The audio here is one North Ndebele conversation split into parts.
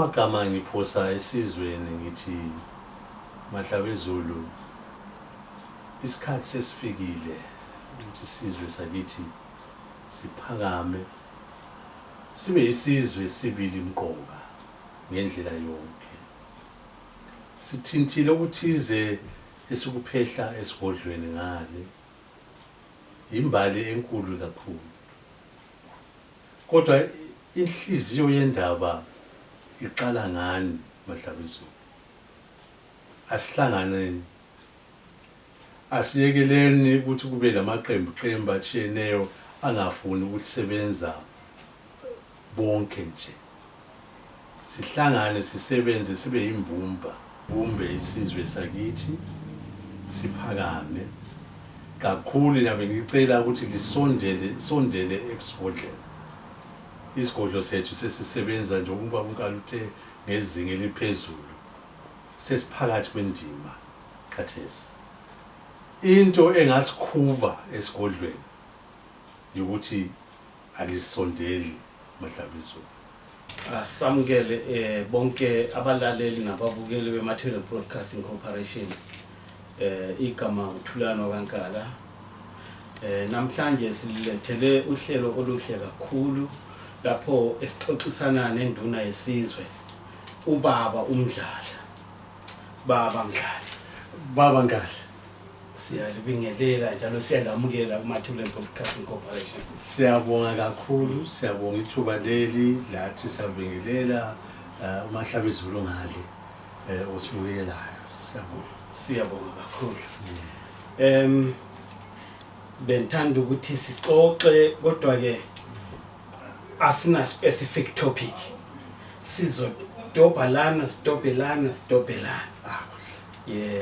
Amagama ngiphosa esizweni ngithi Mahlabezulu isikhathi sesifikile ukuthi isizwe sakithi siphakame sibe isizwe sibili imqoka ngendlela yonke. Sithintile ukuthize esikuphehla esigodlweni ngale imbali enkulu kakhulu. Kodwa inhliziyo yendaba iqala ngani Mahlabezulu? Asihlanganeni, asiyekeleni ukuthi kube lamaqembu atshiyeneyo angafuni ukusebenza bonke nje. Sihlangane sisebenze sibe imbumba, kumbe isizwe sakithi siphakame kakhulu. Nabe ngicela ukuthi lisondele esigodlweni. Isigodlo sethu sesisebenza nje ukuba unkaluthe ngezinga eliphezulu. Sesiphakathi kwendima khathesi. Into engasikhuba esigodlweni ukuthi alisondeli Mahlabezulu. Asamukele bonke abalaleli nababukeli beMathele Broadcasting Corporation. Igama uThulani Wakankala. Namhlanje silethele uhlelo oluhle kakhulu lapho esixoxisana nenduna yesizwe ubaba uMdlala. Baba Mdlala. Siyalibingelela njalo siyalamukela kuMathele Broadcasting Corporation. Siyabonga kakhulu, siyabonga ithuba leli lathi siyabingelela uMahlabezulu ngale osibukelayo. Siyabonga kakhulu. Bengithanda ukuthi sixoxe kodwa ke asina specific topic. Sizodobhalana.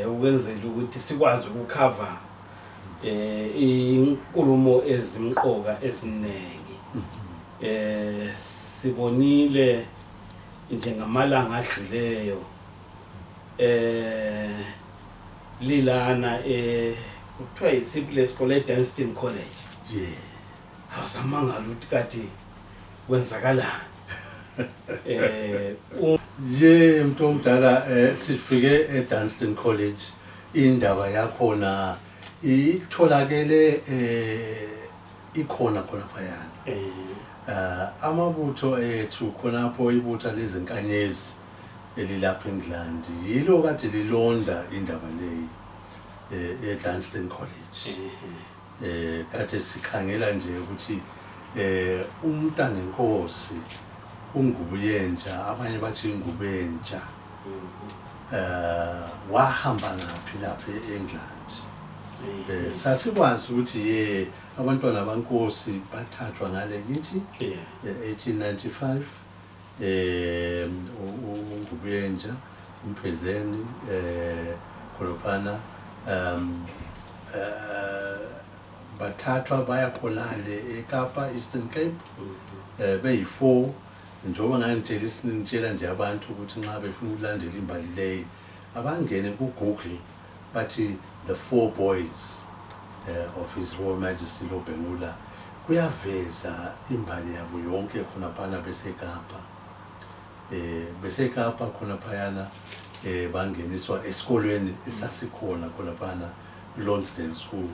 Ukwenzela ukuthi sikwazi ukucover inkulumo ezimqoka eziningi. Sibonile njengamalanga adluleyo lilana kuthiwa isiphi lesikole Dunstan College. Awusamangala ukuthi kade kwenzakalani. Mntu omdala sifike eDunstan College indaba yakhona itholakele ikhona phayana. Amabutho ethu khonapho ibutho lezinkanyezi elilapha eNgilandi yilo kade lilonda indaba leyi eDunstan College. Kade sikhangela nje ukuthi uMntangenkosi ungubuyentsha, abanye bathi ingubentsha, wahamba ngaphi lapha eEngland. Sasikwazi ukuthi abantwana baNkosi bathathwa ngale ngithi 1895 ungubuyentsha uMphezeni kholophana bathathwa baya khonale eKapa Eastern Cape beyi4. Njengoba ngitshela nje abantu ukuthi nxa befuna ukulandela imbali leyi abangene kuGoogle bathi the 4 boys of His Royal Majesty Lobengula, kuyaveza imbali yabo yonke khonaphana beseKapa. BeseKapa khonaphayana bangeniswa esikolweni esasikhona khonaphana Lonsdale School.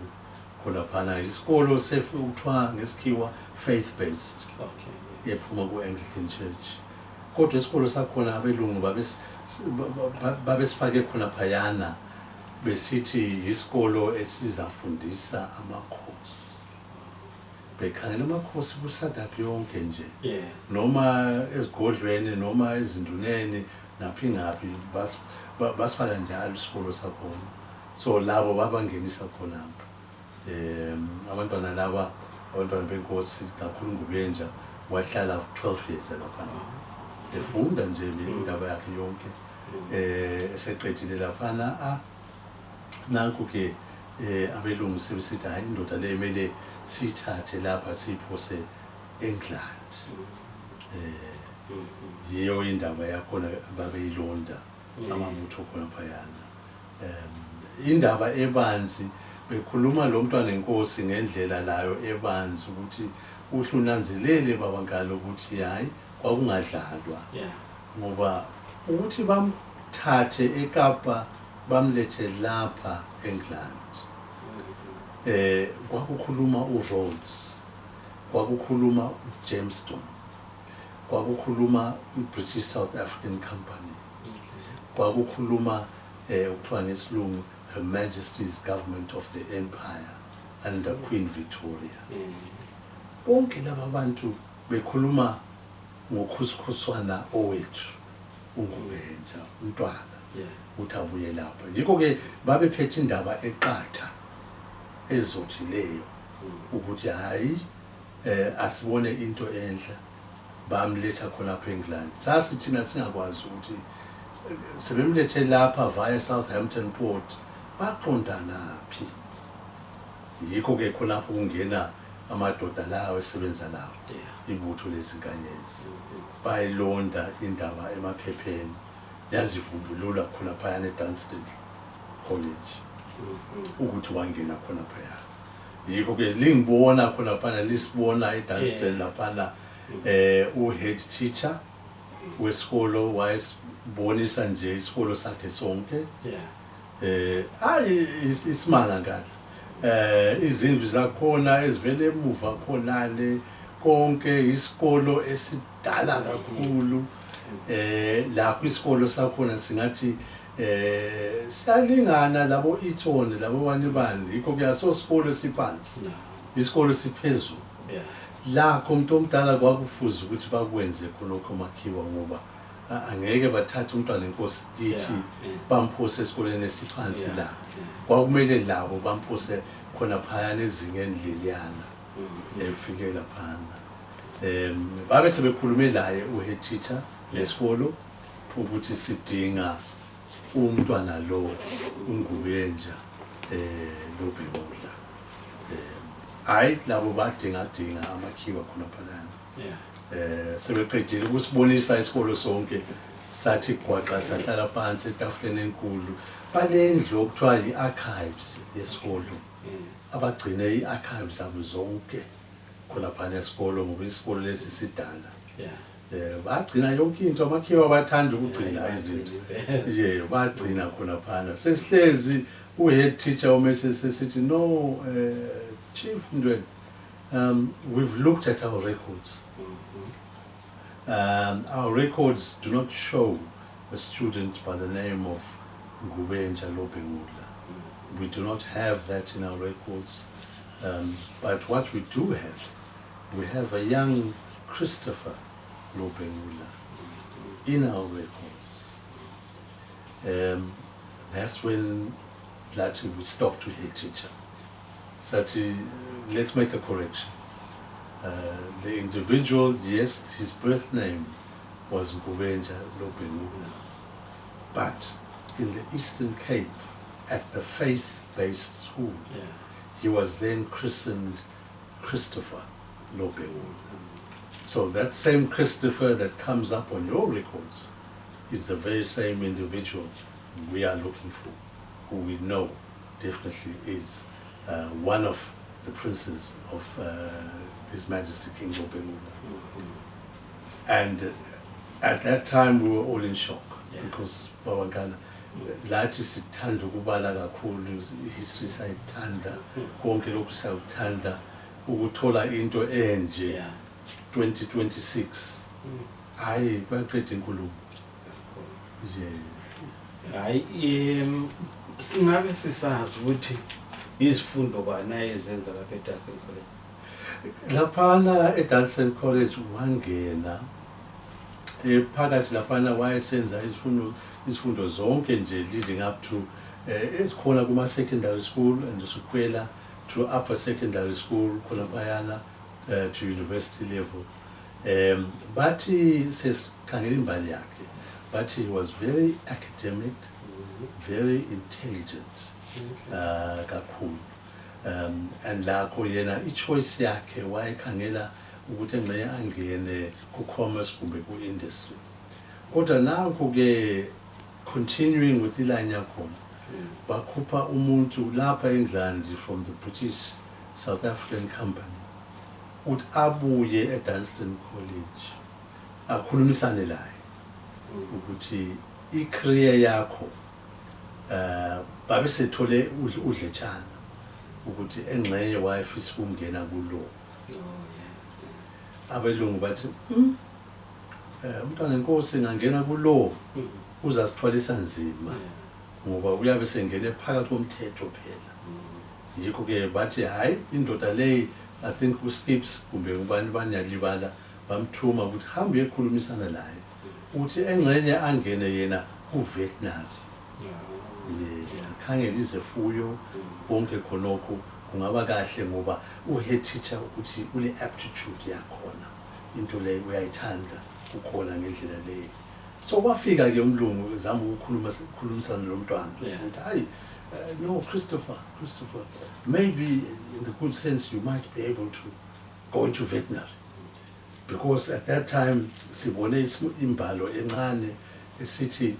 Khonaphana isikolo sekuthiwa ngesikhiwa faith based. Ephuma ku-Anglican Church. Kodwa isikolo sakhona abelungu babesifake khona phayana besithi isikolo esizafundisa amakhosi. Bekhangela amakhosi kusadaphi yonke nje. Noma ezigodlweni noma ezinduneni naphi ngaphi basifaka njalo isikolo sakhona. So labo babangenisa khonapho. Abantwana laba abantwana benkosi kakhulu ngubenja wahlala 12 years lapha. Efunda nje indaba yakhe yonke. Eseqedile lapha nanku ke abelungu sebesithi hayi indoda le emele sithathe lapha siphose eEngland. Yiyo indaba yakhona babeyilonda amabutho khona phayana. Indaba ebanzi bekhuluma lo mntwana enkosi ngendlela layo ebanzi ukuthi uhlunanzelele babangalo ukuthi hayi kwakungadlalwa ngoba ukuthi bamthathe eKapa bamlethe lapha eNgland kwakukhuluma uRhodes, kwakukhuluma uJamestown, kwakukhuluma iBritish South African Company, kwakukhuluma ukuthiwa ngesilungu Her Majesty's Government of the Empire under Queen Victoria. Bonke laba bantu bekhuluma ngokhuskhuswana owethu uNgubenja uMntwana uthi abuye lapha. Yikho-ke babephethe indaba eqatha ezojileyo ukuthi hayi asibone into enhle bamletha khonapha eNgland. Sasi thina singakwazi ukuthi sebemlethe lapha via Southampton Port baqondana phi. Yikho-ke khonapho kungena amadoda lawo esebenza lawo ibutho lezinkanyezi bayilonda indaba emaphepheni yazivumbulula khonaphayana eDunstan College ukuthi wangena khonaphaya. Yikho-ke lingibona khonaphana lisibona eDunstan laphana u-head teacher wesikolo wayesibonisa nje isikolo sakhe sonke. Hayi isimanga ngala izindlu zakhona ezivele emuva khonale konke isikolo esidala kakhulu. Lapho isikolo sakhona singathi siyalingana labo Eton labo banibani. Yikho-ke asosikolo siphansi isikolo siphezulu. Lakho umuntu omdala kwakufuza ukuthi bakwenze khonokho Makhiwa ngoba angeke bathathe umntwana inkosi yithi bamphose esikoleni esiphansi la. Kwakumele labo bamphose khona phayana ezingeni leliyana efike laphana. Babe sebekhulume laye uhead teacher lesikolo ukuthi sidinga umntwana lo uNgubenja loBhengula. Hayi labo badinga amakhiwa khona phana. Sebeqedile ukusibonisa isikolo sonke sathi gwaqa sahlala phansi etafuleni enkulu balendlu okuthiwa i-archives yesikolo abagcine i-archives abo zonke khona phana esikolo ngoba isikolo lesi sidala. Bagcina yonke into amakhiwa bathanda ukugcina izinto bagcina khona phana. Sesihlezi uhead teacher umese sesithi no Chief Ndwele, we've looked at our records. Our records do not show a student by the name of Ngubenja loBhengula. We do not have that in our records. But what we do have, we have a young Christopher loBhengula in our records. That's when we stopped to head teacher. So let's make a correction. The individual, yes, his birth name was Ngubenja loBhengula, but in the Eastern Cape, at the faith-based school, he was then christened Christopher loBhengula. So that same Christopher that comes up on your records is the very same individual we are looking for, who we know definitely is one of the princes of His Majesty King loBhengula. And at that time we were all in shock because Babangana lathi sithanda ukubala kakhulu history sayithanda konke lokhu sayithanda ukuthola into enje 2026 hayi baqedwe inkulumo hayi singabe sisazi ukuthi izifundo bana ezenza lapha eDunstan College. Laphana eDunstan College wangena phakathi laphana wayesenza izifundo zonke nje leading up to esikhona kuma secondary school and usukwela to upper secondary school khona bayana to university level. Bathi sesikhangela imbali yakhe, but he was very academic, very intelligent kakhulu. And lakho yena ichoice yakhe wayekhangela ukuthi engeke angene ku-commerce kumbe ku-industry. Kodwa nakho ke continuing with iline yakhona bakhupha umuntu lapha eNgland from the British South African Company ukuthi abuye eDunstan College akhulumisane laye ukuthi i-career yakho babe sethole udletshana ukuthi engxenye wayefisa ukungena kulo abelungu bathi umntwana inkosi ngangena kulo uzasithwalisa nzima ngoba uyabe sengene phakathi komthetho phela yikho ke bathi hayi indoda leyi I think uSkips kumbe ubani banyalibala bamthuma ukuthi hambe ekhulumisana naye uthi engxenye angene yena ku-veterinary khangela izefuyo konke khonokho kungaba kahle ngoba u-head teacher uthi ule aptitude yakhona into leyo uyayithanda ukhona ngendlela leyo so kwafika ke umlungu zama ukukhulumisana lo mntwana ukuthi hayi no Christopher maybe in the good sense you might be able to go into veterinary because at that time sibone imbalo encane esithi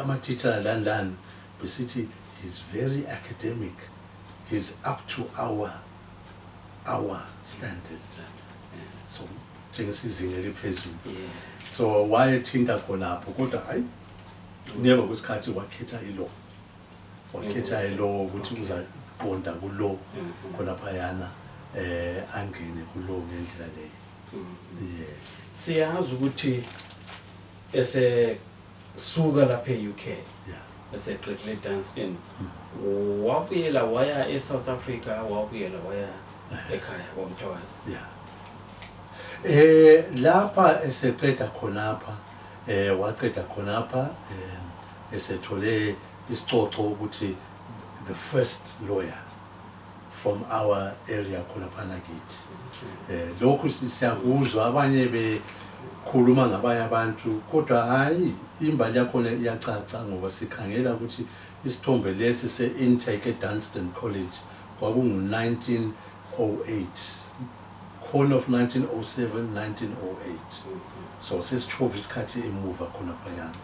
ama-teacher lani besithi he's very academic, he's up to our standards. So njengesizinga eliphezulu so wayethinta khonapho kodwa hayi neba kwesikhathi wakhetha ilo ukuthi uzaqonda kulo khonaphayana angene kulo ngendlela leyo siyazi ukuthi suka lapha e-UK eseqedile dancing wabuyela waya eSouth Africa wabuyela waya ekhaya kwaMthawazi lapha eseqeda khonapha waqeda khonapha esethole isicoco ukuthi the first lawyer from our area khonaphana kithi lokhu siyakuzwa abanye bekhuluma ngabanye abantu kodwa hayi imbali yakhona iyacaca ngoba sikhangela ukuthi isithombe lesi se-intake eDunstan College kwakungu-1908 corner of 1907 1908 so sesitshova isikhathi emuva khonaphayana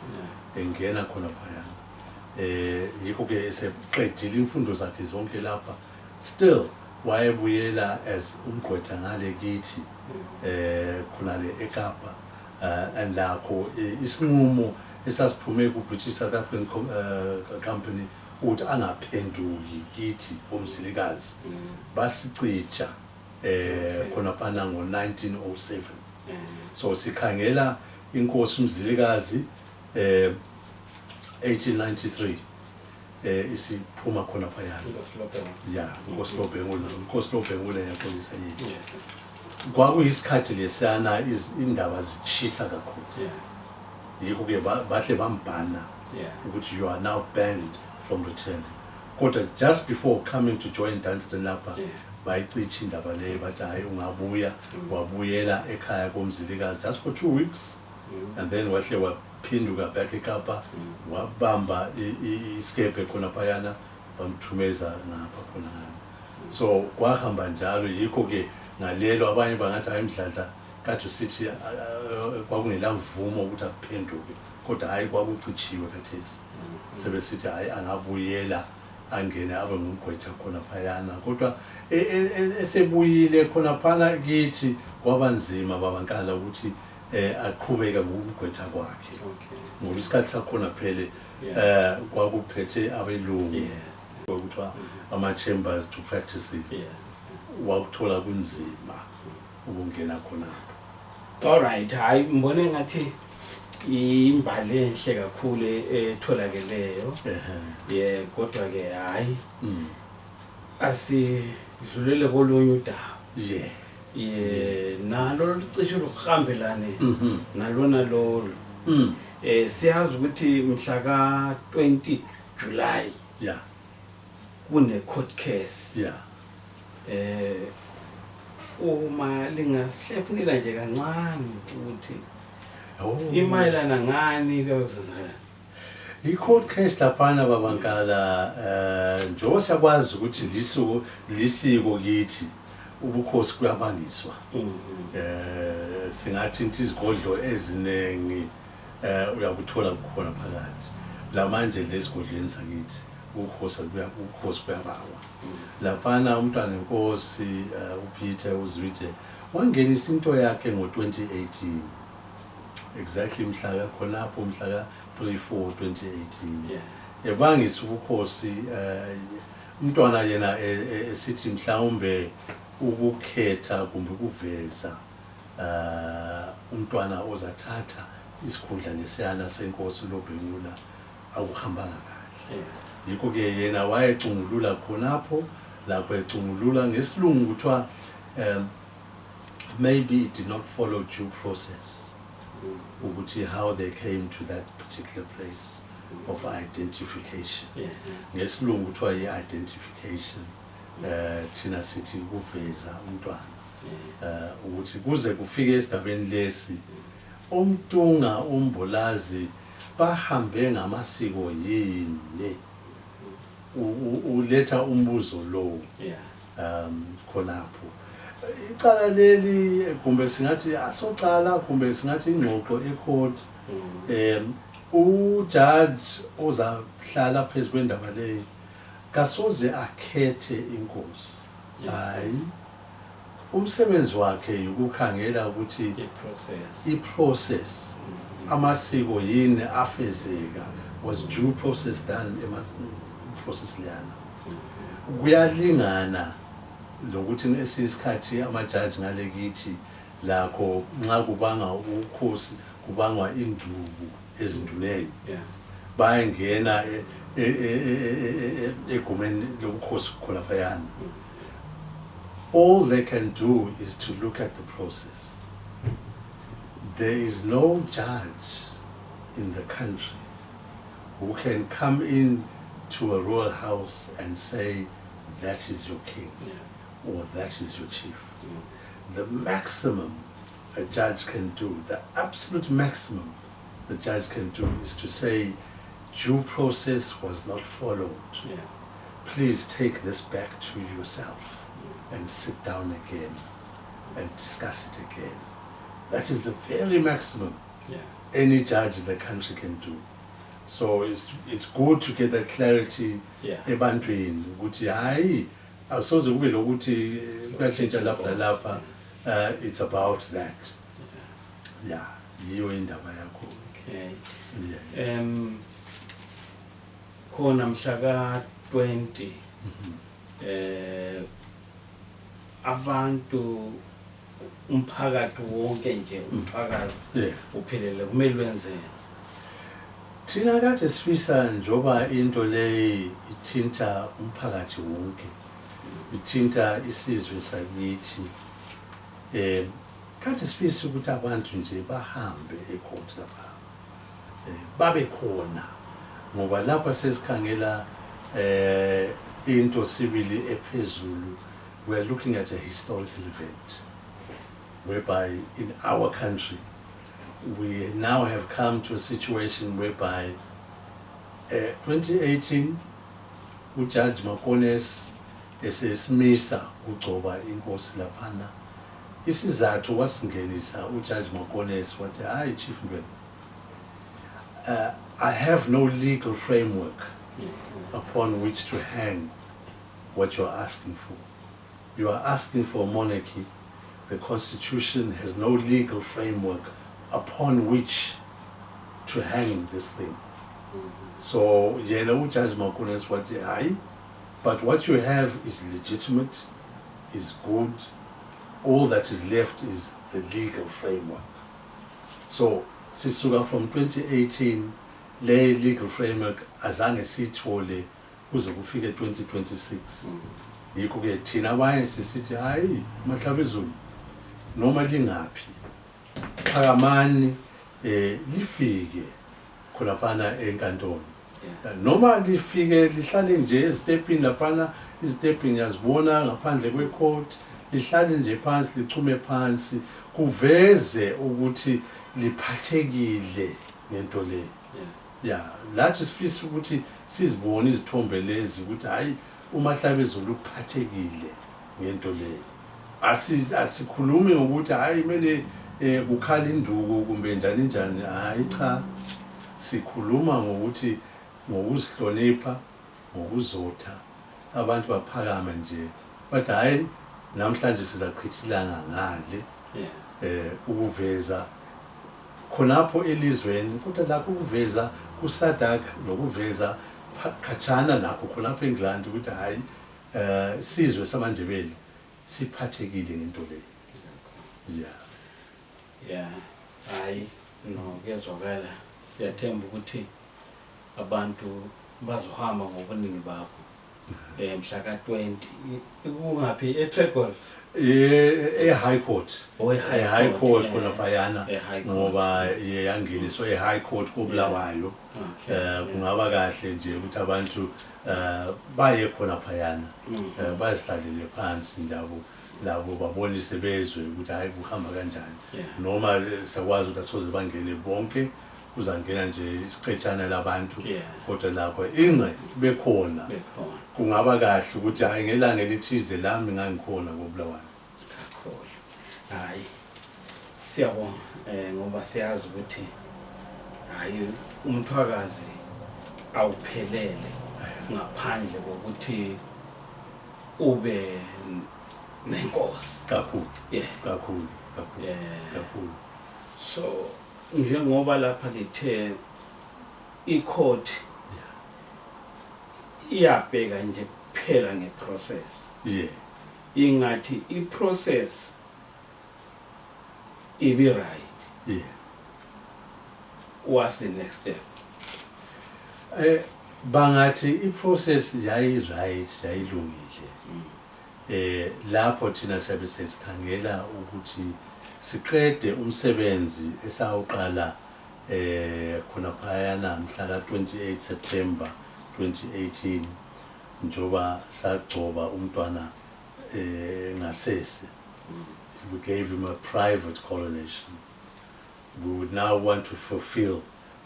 engena khonaphayana yikho ke eseqedile imfundo zakhe zonke lapha still wayebuyela as umgqwetha ngale kithi khonale eKapa and lakho isinqumo esasiphume ku-British South African company ukuthi angaphenduki kithi omzilikazi basicija khonaphana ngo-1907 so sikhangela inkosi umzilikazi 1893 isiphuma khonaphayana inkosi Lobhengula yaxolisa yethu kwakuyisikhathi lesiyana indaba zitshisa kakhulu yikho ke bahle bambhana ukuthi you are now banned from returning kodwa just before coming to join Dunstan lapha bayicithi indaba leyo bathi hayi ungabuya wabuyela ekhaya komzilikazi just for 2 weeks and then wahle waphinduka back eKapa wabamba iskepe khonaphayana bamthumeza ngapha khona so kwahamba njalo yikho ke ngalelo abanye bangathi hayi Mdladla kade sithi kwakungela mvumo ukuthi aphenduke kodwa hayi kwakucitshiwe kathesi sebesithi hayi angabuyela angene abe ngumgqwetha khonaphayana kodwa esebuyile khonaphana kithi kwabanzima babankala ukuthi aqhubeka ngokugqwetha kwakhe ngoba isikhathi sakhona phele kwakuphethe abelungu okuthiwa ama-chambers to practice wakuthola kunzima ukungena khona. Alright, hayi mbone ngathi imbali enhle kakhulu etholakeleyo kodwa ke hayi asidlulele kolunye udaba nalo licishe luhambelane nalona lolo siyazi ukuthi mhla ka-20 July kune court case uma lingasihlefuna nje kancane ukuthi imayelana ngani kuyokuzenzakala i-court case laphana babankala njengoba siyakwazi ukuthi lisiko kithi ubukhosi kuyabangiswa singathinta izigodlo eziningi uyakuthola kukhona phakathi la manje lesigodlweni sakithi ukhosi kuyabawa laphana umntwana inkosi uPeter uZwide wangenisa into yakhe ngo-2018 exactly mhla khonapho mhla ka-3/4/2018 Yeah. ebangisa ubukhosi umntwana yena esithi mhlawumbe ukukhetha kumbe ukuveza umntwana ozathatha isikhundla lesiyana senkosi loBhengula akuhambanga kahle. Yikho-ke yena wayecungulula khonapho lapho ecungulula ngesilungu kuthiwa maybe it did not follow due process ukuthi how they came to that particular place of identification. Ngesilungu kuthiwa i-identification thina sithi ukuveza umntwana ukuthi kuze kufike esigabeni lesi umtunga umbulazi bahambe ngamasiko yini uletha umbuzo lo khonapho icala leli kumbe singathi asocala kumbe singathi ingxoxo ecourt ujudge ozahlala phezu kwendaba leyo kasoze akhethe inkosi hayi umsebenzi wakhe ukukhangela ukuthi i-process amasiko yini afezeka was due process done process liyana kuyalingana lokuthi esisikhathi amajaji ngale kithi lakho nxa kubanga ukhosi kubangwa induku ezinduneni bayangena egumeni lobukhosi khona phayana. All they can do is to look at the process. There is no judge in the country who can come in to a royal house and say that is your king or that is your chief. The maximum a judge can do, the absolute maximum the judge can do is to say due process was not followed. Please take this back to yourself and sit down again and discuss it again. That is the very maximum any judge in the country can do. So it's good to get that clarity ebantwini ukuthi hayi awusoze kube lokuthi kuyatshintsha lapha lapha. It's about that. Yiyo indaba yakho. Khona mhla ka-20 abantu umphakathi wonke nje umphakathi uphelele kumele wenzeni. Thina kade sifisa njoba into le ithinta umphakathi wonke ithinta isizwe sakithi kade sifisa ukuthi abantu nje bahambe ecourt lapha babe khona ngoba lapha sesikhangela into sibili ephezulu. We are looking at a historical event whereby in our country we now have come to a situation whereby 2018 uJudge Makones esesimisa ugcoba inkosi laphana isizathu wasingenisa uJudge Makones wathi hayi Chief Ndwele I have no legal framework upon which to hang what you are asking for. You are asking for a monarchy. The Constitution has no legal framework upon which to hang this thing. So, you know, Judge Makones what but what you have is legitimate, is good. All that is left is the legal framework. So, sisuka from 2018, le legal framework azange sithole kuze kufike 2026. Yikho ke thina abanye sisithi hayi Mahlabezulu noma lingaphi phakamani lifike khonapana enkantolo noma lifike lihlale nje ezitepini laphana izitepini yazibona ngaphandle kwecourt lihlale nje phansi lichume phansi kuveze ukuthi liphathekile ngento le lathi sifisa ukuthi sizibone izithombe lezi ukuthi hayi uMahlabezulu uphathekile ngento le asikhulumi ukuthi hayi kumele ukhala induku kumbe njani njani hayi cha sikhuluma ngokuthi ngokuzihlonipha ngokuzotha abantu baphakama nje but hayi namhlanje sizachithilana ngale ukuveza khonapho elizweni kodwa la ukuveza kuSADC lokuveza khatshana nakho khonapho eNgilandi ukuthi hayi sizwe samaNdebele siphathekile ngento le. Yeah hayi no kuyezwakala siyathemba ukuthi abantu bazohamba ngobuningi babo mhla ka-20 kungaphi eTregold High Court High Court khona phayana ngoba yangeniswa eHigh Court koBulawayo kungaba kahle nje ukuthi abantu baye khona phayana bazihlalele phansi njalo labo babonise bezwe ukuthi hayi kuhamba kanjani noma sakwazi ukuthi asoze bangene bonke uzangena nje isiqetshana labantu kodwa lapho ingqe bekhona kungaba kahle ukuthi hayi ngelanga elithize lami ngangikhona koBulawayo. Hayi siyabonga ngoba siyazi ukuthi hayi umthwakazi awuphelele ngaphandle kokuthi ube nenkosi kakhulu. So njengoba lapha lithe icourt iyabheka nje kuphela ngeprocess ingathi iprocess ibe right. What's the next step? Bangathi iprocess yayi right yayilungile. Lapho thina siyabe sesikhangela ukuthi siqede umsebenzi esawuqala khona phayana mhla ka-28 September 2018 njoba sagcoba umntwana ngasese. We gave him a private coronation. We would now want to fulfill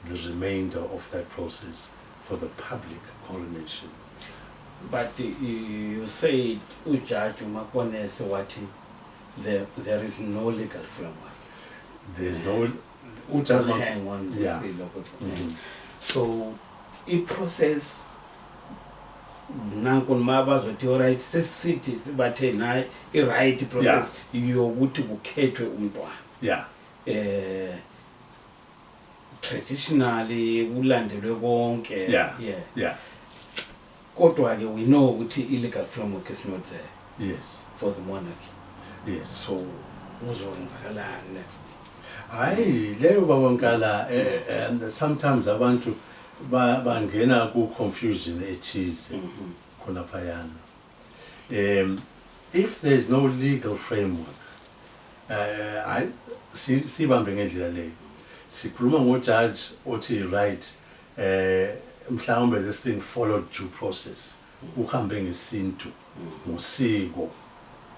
the remainder of that process for the public coronation. But you said uJudge Makonese wathi there is no legal framework. There's no hang on So i-process nanku mabazothi alright sesithi sibathe nayi i-right process yokuthi kukhethwe umntwana. Traditionally ulandelwe konke. Kodwa ke we know ukuthi illegal framework is not there. For the monarchy. So uzokwenzakalani next? Hayi leyo babonkala and sometimes abantu bangena ku confusion ethize khona phayana. If there is no legal framework sibambe ngendlela leyo sikhuluma ngojudge othi right mhlawumbe this thing followed due process uhambe ngesintu ngosiko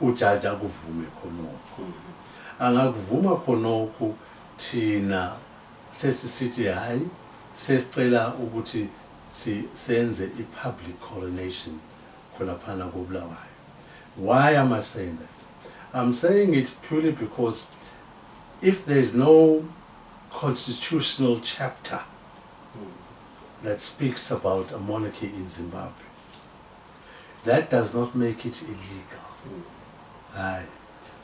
ujudge akuvume khonokho angakuvuma khonokho thina sesisithi hayi sesicela ukuthi senze i-public coronation khona phana koBulawayo. Why am I saying that? I'm saying it purely because if there is no constitutional chapter that speaks about a monarchy in Zimbabwe, that does not make it illegal.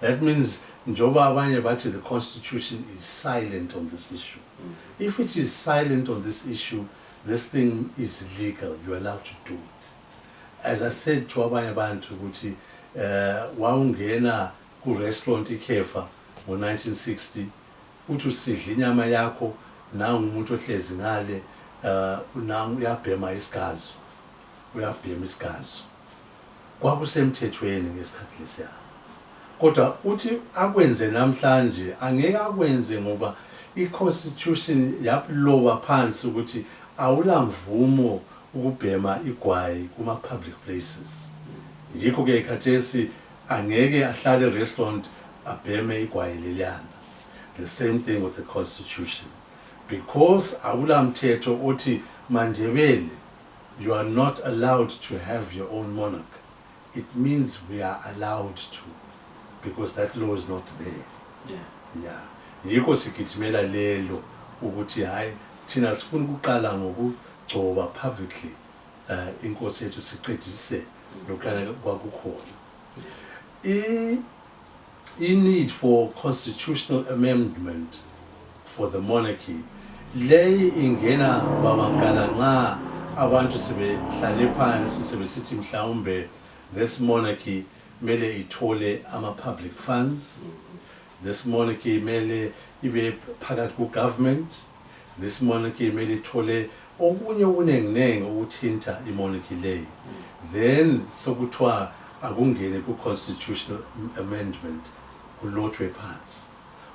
That means njoba abanye bathi the constitution is silent on this issue. If it is silent on this issue, this thing is legal. You're allowed to do it. As I said to abanye bantu ukuthi wawungena ku restaurant iKhefa ngo-1960 uthi usidla inyama yakho nangu umuntu ohlezi ngale nangu uyabhema isigazo kwakusemthethweni ngesikhathi lesiya. Kodwa uthi akwenze namhlanje angeke akwenze ngoba i-constitution yaplowa phansi ukuthi awulamvumo ukubhema igwayi kuma public places. Yikho ke khathesi angeke ahlale restaurant abheme igwayi leliyana. The same thing with the constitution. Because awulamthetho othi Mandebele you are not allowed to have your own monarch. It means we are allowed to, because that law is not there. Yikho sigijimela lelo ukuthi hayi thina sifuna ukuqala ngokugcoba publicly inkosi yethu siqedise lokana kwakukhona. I need for constitutional amendment for the monarchy lay ingena babangana nxa abantu sebehlale phansi sebesithi mhlawumbe this monarchy mele ithole ama-public funds, this monarchy mele ibe phakathi ku-government, this monarchy mele ithole okunye okunenginengi ukuthinta i-monarchy leyi, then sokuthiwa akungene ku-constitutional amendment kulotshwe phansi.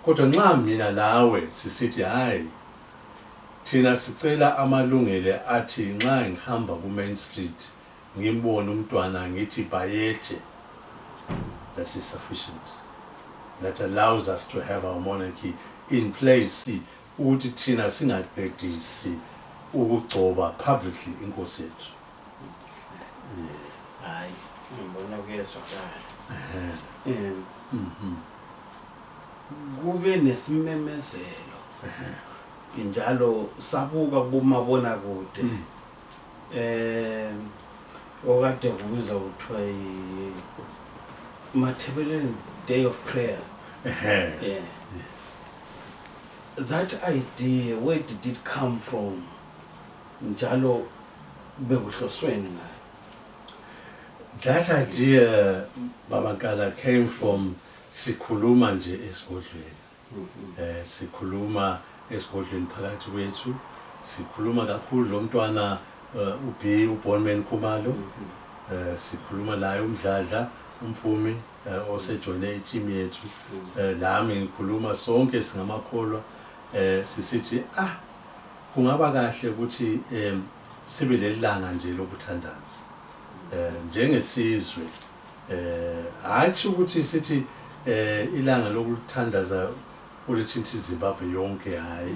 Kodwa nxa mina lawe sisithi hayi thina sicela amalungelo athi nxa ngihamba ku-Main Street ngimbone umntwana ngithi Bayethe, that is sufficient. That allows us to have our monarchy in place ukuthi thina singaqedisi ukugcoba publicly inkosi yethu. Hayi, ngibona kuyezwakala. Kube nesimemezelo njalo sabuka kumabonakude okade kubizwa kuthiwa Matabeleland Day of Prayer. Yes. That idea, where did it come from? Njalo bekuhlosweni ngayo. That idea, Babangala, came from sikhuluma nje esigodlweni. Sikhuluma esigodlweni phakathi kwethu. Sikhuluma kakhulu lo mntwana uBonman Khumalo. Sikhuluma naye uMdladla umphumi osejoine i-team yethu. Lami ngikhuluma sonke singamakholwa. Sisithi kungaba kahle ukuthi sibe lelanga nje lokuthandaza. Njengesizwe athi ukuthi sithi ilanga lokuthandaza ulithinta iZimbabwe yonke hayi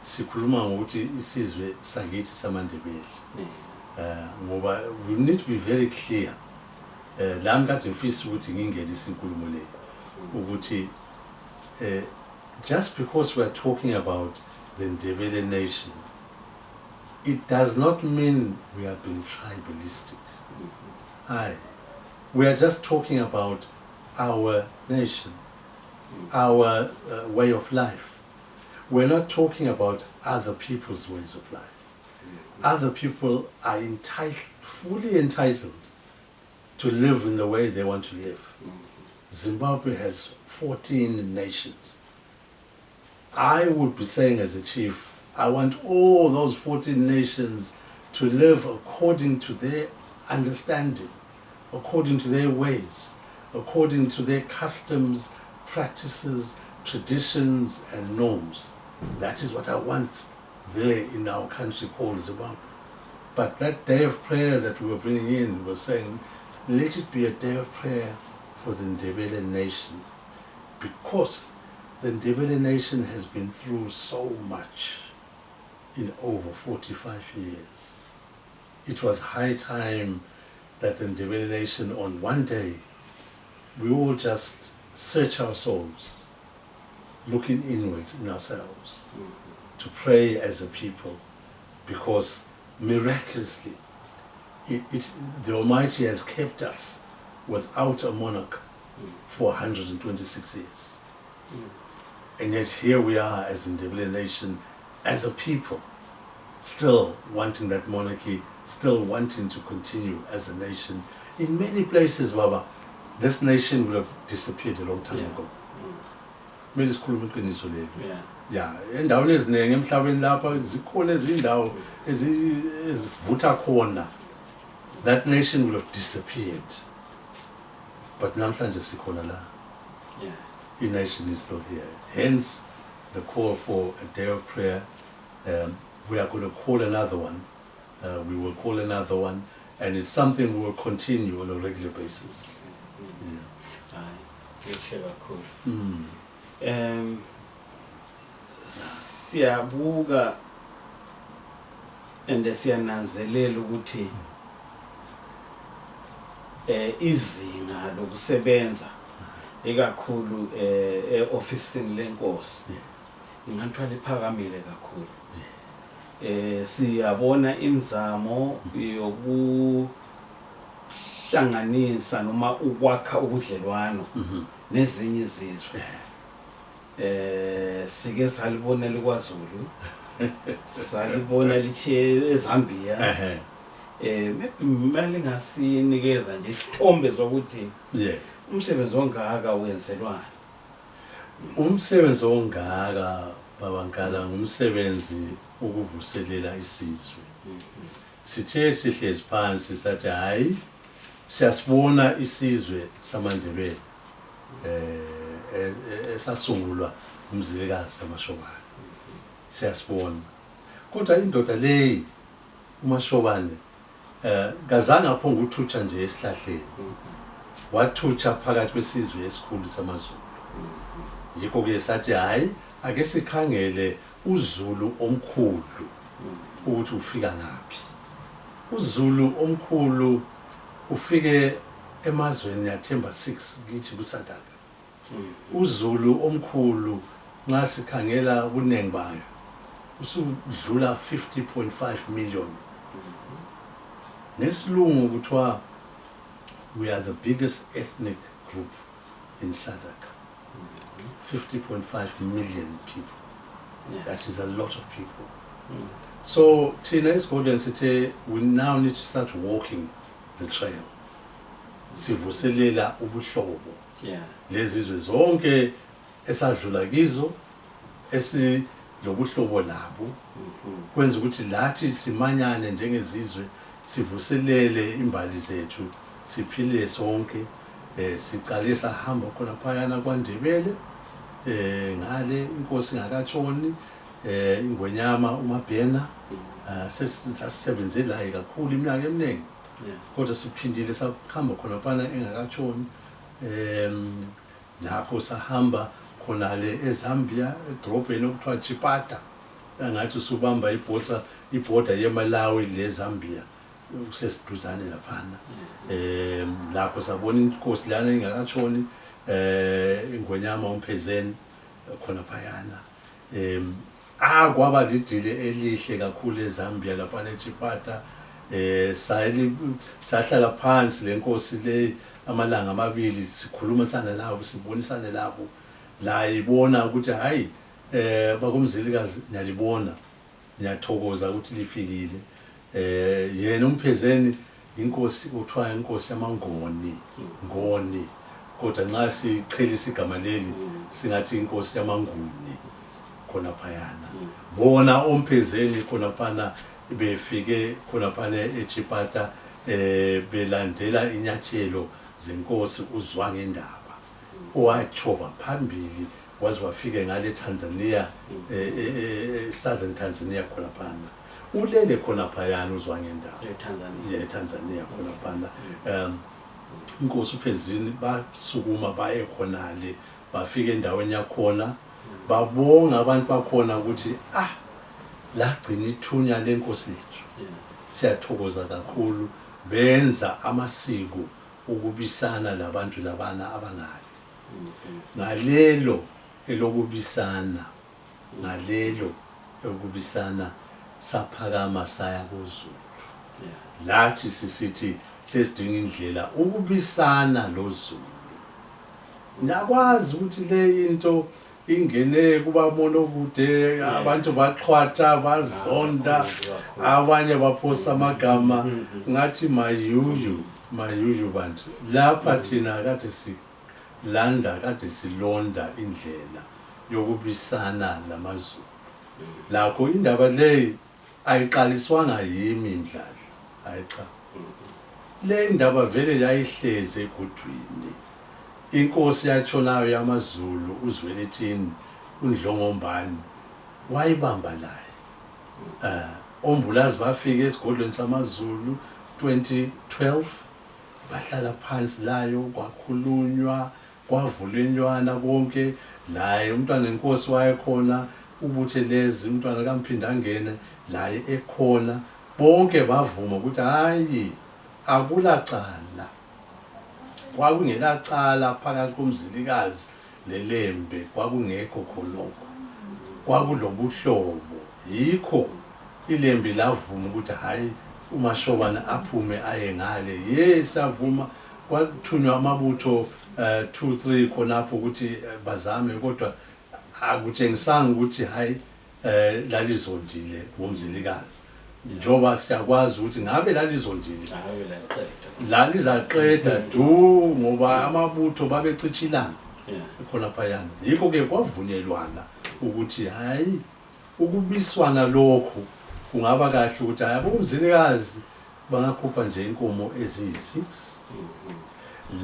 sikhuluma ngokuthi isizwe sakithi samaNdebele ngoba we need to be very clear lami kade ngifisa ukuthi ngingenise inkulumo le ukuthi just because we are talking about the Ndebele nation, it does not mean we are being tribalistic. We are just talking about our nation, our way of life. We're not talking about other people's ways of life. Other people are fully entitled to live in the way they want to live. Zimbabwe has 14 nations. I would be saying as a chief, I want all those 14 nations to live according to their understanding, according to their ways, according to their customs, practices, traditions, and norms. That is what I want there in our country called Zimbabwe. But that day of prayer that we were bringing in was saying, let it be a day of prayer for the Ndebele nation, because the Ndebele nation has been through so much in over 45 years. It was high time that the Ndebele nation on one day, we all just search our souls, looking inwards in ourselves, to pray as a people, because miraculously, the Almighty has kept us without a monarch for 126 years. And yet here we are as a Ndebele nation, as a people, still wanting that monarchy, still wanting to continue as a nation. In many places, Baba, this nation would have disappeared a long time ago. Endaweni eziningi emhlabeni lapha zikhona izindawo ezivutha khona, that nation would have disappeared. But namhlanje sikhona la. The nation is still here. Hence the call for a day of prayer. We are going to call another one. We will call another one, and it's something we will continue on a regular basis. Siyabuka and siyananzelela ukuthi izinga lokusebenza ikakhulu ofisini lenkosi ngingathwala iphakamile kakhulu. Siyabona imizamo yokuhlanganisa noma ukwakha ubudlelwano nezinye izizwe. sike salibona likwaZulu salibona lithe eZambia mali ngasinikeza nje isithombe zokuthi umsebenzi ongaka wenzelwana. Umsebenzi ongaka babankala ngumsebenzi ukuvuselela isizwe. Sithe sihlezi phansi sathi hayi siyasibona isizwe samaNdebele esasungulwa umzilikazi kaMashobane. Siyasibona. Kodwa indoda leyi uMashobane kazange aphonga uthutsha nje esihlahleni. Wathutsha phakathi kwesizwe esikhulu samaZulu. Yikho ke sathi hayi ake sikhangele uZulu omkhulu ukuthi ufika ngaphi. uZulu omkhulu ufike emazweni yathemba 6 kithi kuSathaka. uZulu omkhulu ngasikhangela ubunengi bayo usudlula 50.5 million. Nesilungu kuthiwa we are the biggest ethnic group in Sathaka. 50.5 million people. That is a lot of people. So thina esigodlweni sithe we now need to start walking the trail. Sivuselela ubuhlobo. Lezizwe zonke esadlula kizo esilobuhlobo labo. Kwenza ukuthi lathi simanyane njengezizwe sivuselele imbali zethu siphile sonke. Siqale sahamba khona phayana kwaNdebele ngale inkosi ngakatshoni ingwenyama uMabhena sasisebenze la kakhulu iminyaka eminingi. Kodwa siphindile sahamba khona phana engakatshoni lapho sahamba khona le eZambia edrobheni okuthiwa Chipata. Ngathi usubamba ibhoda yeMalawi leZambia usesiduzane laphana. Lapho sabona inkosi lana engakatshoni ingwenyama uMphezeni khona phayana. Kwaba lidile elihle kakhulu eZambia lapha eChipata. Sahlala phansi lenkosi le amalanga amabili sikhuluma sana nabo sibonisane labo la ibona ukuthi hayi bakumzilikazi nyalibona nyathokoza ukuthi lifikile. Yena uMphezeni inkosi uthiwa inkosi yamaNgoni Ngoni, kodwa nxa siqhelisa igama leli singathi inkosi yamaNguni khona phayana. Bona oMphezeni khona phana befike khona phana eChipata belandela inyathelo zenkosi uZwangendaba owachova phambili waze wafike ngale Tanzania southern Tanzania khona phana. Ulele khona phayana uZwangendaba eTanzania khona phana. Inkosi uPhezini basukuma baye khonale bafika endaweni yakhona babonga abantu bakhona ukuthi lagcina ithunya lenkosi lethu. Siyathokoza kakhulu benza amasiko ukubisana labantu labana abangale. Ngalelo elokubisana saphakama saya kuZulu. Lathi sisithi sesidinga indlela ukubisana loZulu. Ngiyakwazi ukuthi le into ingene kubamonokude abantu baxhwatha bazonda abanye baphosa amagama ngathi mayuyu bantu. Lapha thina kade silonda indlela yokubisana namaZulu. Lakho indaba le ayiqaliswanga yimi Mdladla, hayicha. Le indaba vele yayihleze egodwini. Inkosi yatshonayo yamaZulu uZwelithini uNdlongombani wayibamba laye. Ombulazi bafika esigodlweni samaZulu 2012 bahlala phansi layo kwakhulunywa kwavulenywana konke. Naye umntwana enkosi wayekhona ubuthelezi umntwana kaMphinda angene laye ekhona. Bonke bavuma ukuthi hayi akulacala. Kwakungelacala phakathi komzilikazi leLembe, kwakungekho khonokho. Kwakulobuhlobo. Yikho iLembe lavuma ukuthi hayi uMashobane aphume aye ngale. Savuma kwathunywa amabutho 2-3 khonapho ukuthi bazame, kodwa akutshengisanga ukuthi hayi lalizondile ngomzilikazi njoba siyakwazi ukuthi ngabe lalizondile lalizaqeda du ngoba amabutho babecichilana khona phayana yikho ke kwavunyelwana ukuthi hayi ukubiswana lokho kungaba kahle ukuthi hayi abomzilikazi bangakhupha nje inkomo eziyi6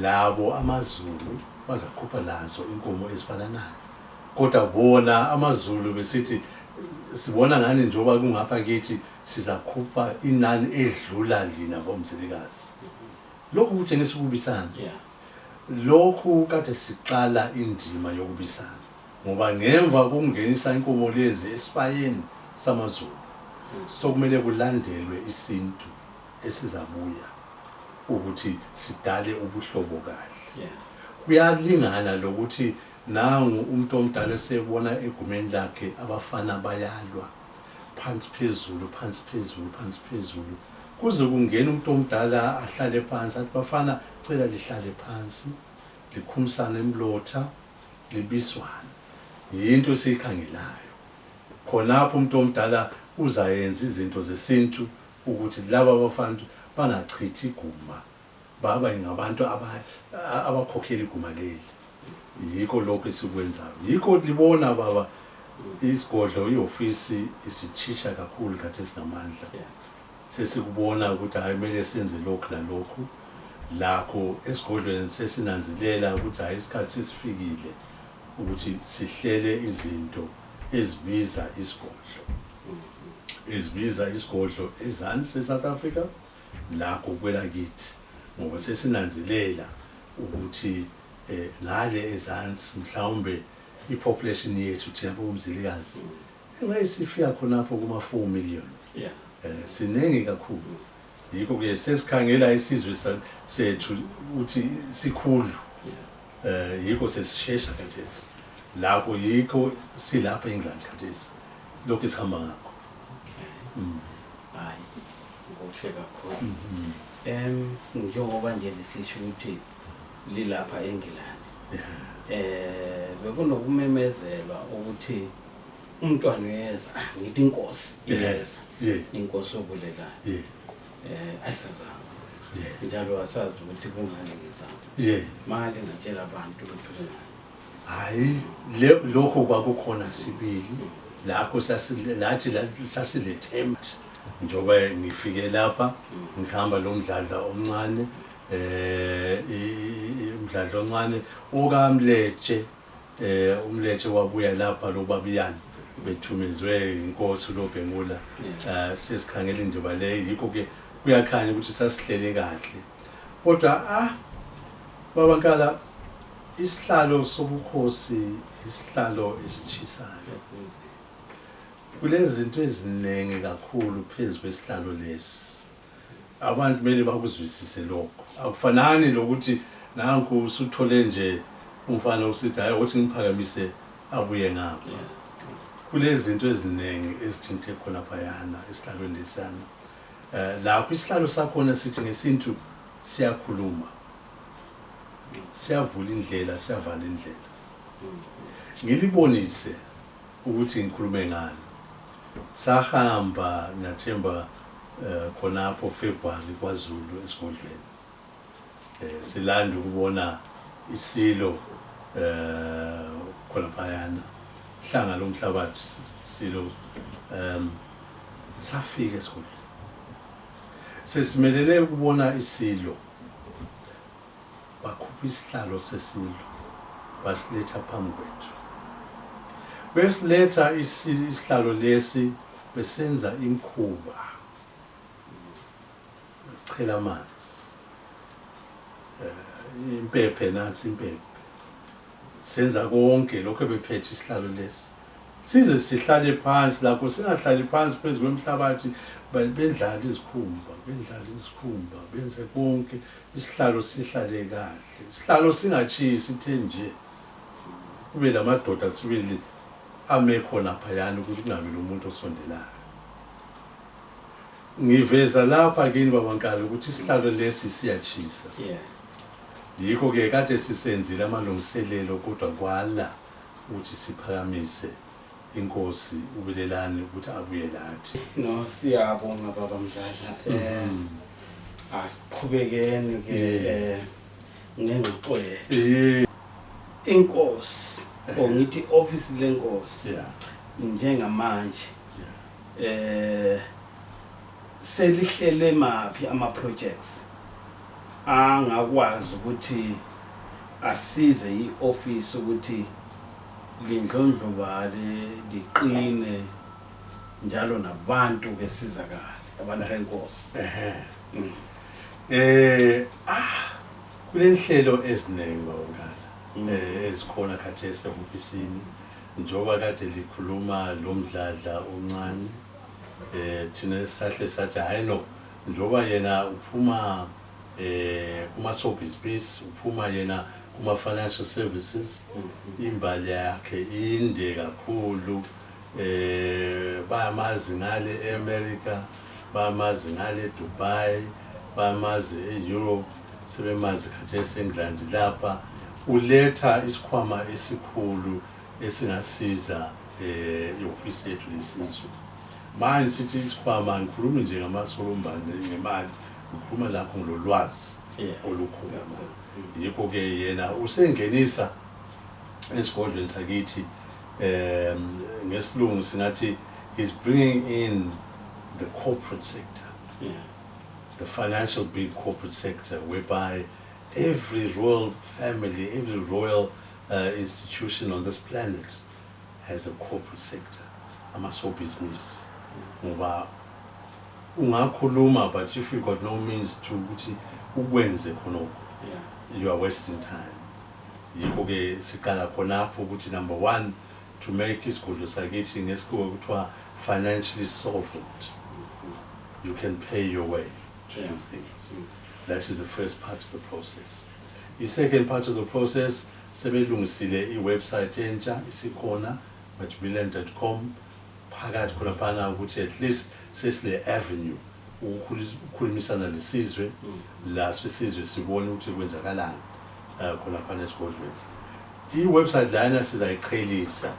labo amaZulu bazakhupha lazo inkomo ezifananayo kodwa bona amaZulu besithi sibona ngani njoba kungapha kithi sizakhupha inani edlula lina bomzilikazi lokhu kutshengisa ukubisana lokhu kade siqala indima yokubisana ngoba ngemva kokungenisa inkomo lezi esifayeni samaZulu sokumele kulandelwe isintu esizabuya ukuthi sidale ubuhlobo kahle kuyalingana lokuthi nangu umuntu omdala sebona egumeni lakhe abafana bayalwa phansi phezulu phansi phezulu phansi phezulu kuze kungena umuntu omdala ahlale phansi athi bafana cela lihlale phansi likhumisane emlotha libiswane yinto esikhangelayo khonapho umuntu omdala uzayenza izinto zesintu ukuthi laba abafana bangachithi iguma baba ngabantu abakhokhela iguma leli yikho lokho esikwenzayo yikho libona baba isigodlo iofisi isichisha kakhulu kathi esinamandla sesikubona ukuthi hayi kumele senze lokho lalokho lakho esigodlweni sesinanzelela ukuthi hayi isikhathi sesifikile ukuthi sihlele izinto ezibiza isigodlo ezansi eSouth Africa lakho kwela kithi ngoba sesinanzelela ukuthi ngale ezansi mhlawumbe ipopulation yethu thina bomzilikazi engayisifika khonapho kuma4 million sinengi kakhulu yikho ke sesikhangela isizwe sethu ukuthi sikhulu yikho sesishesha kathesi lapho yikho silapha eEngland kathesi lokho sihamba ngakho hayi ngokuhle kakhulu njengoba nje lisisho ukuthi lilapha eEngland bekunokumemezelwa ukuthi umntwana uyeza ngithi inkosi iyeza inkosi obulelayo ayisazama njalo asazi ukuthi kungani ngizama mali ngatshela abantu ukuthi kungani hayi lokho kwakukhona sibili lapho sasilethempt njoba ngifike lapha ngihamba lo mdladla omncane umdladla omncane okamletshe umletshe wabuya lapha lobabiyani bethumezwe inkosi loBhengula sesikhangela indaba le yikho ke kuyakhanya ukuthi sasihlele kahle kodwa babankala isihlalo sobukhosi isihlalo esichisayo kulezi zinto eziningi kakhulu phezulu kwesihlalo lesi abantu kumele bakuzwisise lokho akufanani lokuthi nanku usuthole nje umfana usithi hayi uthi ngiphakamise abuye ngapha kulezi zinto eziningi ezithinte khona phayana esihlalweni lesana lapho isihlalo sakhona sithi ngesintu siyakhuluma siyavula indlela siyavala indlela ngilibonise ukuthi ngikhulume ngani sahamba ngiyathemba khonapho February kwaZulu esigodlweni silanda ukubona isilo khona phayana hlanga lomhlabathi silo safika esigodlweni sesimelele ukubona isilo bakhupha isihlalo sesilo basiletha phambi kwethu besiletha isihlalo lesi besenza imkhuba chela amanzi impephe nathi impephe senza konke lokho bephethe isihlalo lesi size sihlale phansi lapho singahlali phansi phezulu kwemhlabathi bendlala izikhumba benze konke isihlalo sihlale kahle isihlalo singachisi sithe nje kube lamadoda sibili amekho naphayana ukuthi kungabi nomuntu osondelayo ngiveza lapha kini babankala ukuthi isihlalo lesi siyachisa yikho ke kade sisenzile amalungiselelo kodwa kwala ukuthi siphakamise inkosi uBelelani ukuthi abuye lathi. No, siyabonga baba Mdladla. Asiqhubekeni ke ngengxoxo. Inkosi ngithi office lenkosi njengamanje selihlele maphi ama projects angakwazi ukuthi asize ioffice ukuthi lindlondlobale liqine njalo nabantu besizakala abantu benkosi. Kulenhlelo eziningi bawongala ezikhona khathesi ofisini njoba kade likhuluma lo Mdladla uncane thina sahle sathi hayi no njoba yena uphuma kuma showbusiness uphuma yena kuma financial services imbali yakhe inde kakhulu bayamazi ngale eAmerica bayamazi ngale Dubai bayamazi eEurope sebemazi khathesi eNgland lapha uletha isikhwama esikhulu esingasiza iofisi yethu lesizwe. Manje sithi isikhwama ngikhuluma nje ngamasolombane ngemali ukhuluma lapho ngolwazi olukhulu manje. Yikho ke yena usengenisa esigodlweni sakithi ngesilungu singathi he's bringing in the corporate sector, the financial big corporate sector, whereby every royal family, every royal institution on this planet has a corporate sector, business. Ungakhuluma, but if you got no means to ukwenze khonoko, you are wasting time. Yikho ke sikala khonapho ukuthi number 1 to make isigodlo sakithi ngesikho kuthiwa financially solvent. You can pay your way to do things. That is the first part of the process. The second part of the process, sebelungisile iwebsite entsha isikhona majbiland.com phakathi khona phana ukuthi at least sesile avenue ukukhulumisana lesizwe la sisizwe sibone ukuthi kwenzakalani khona phana esigodlweni. Iwebsite lana sizayiqhelisa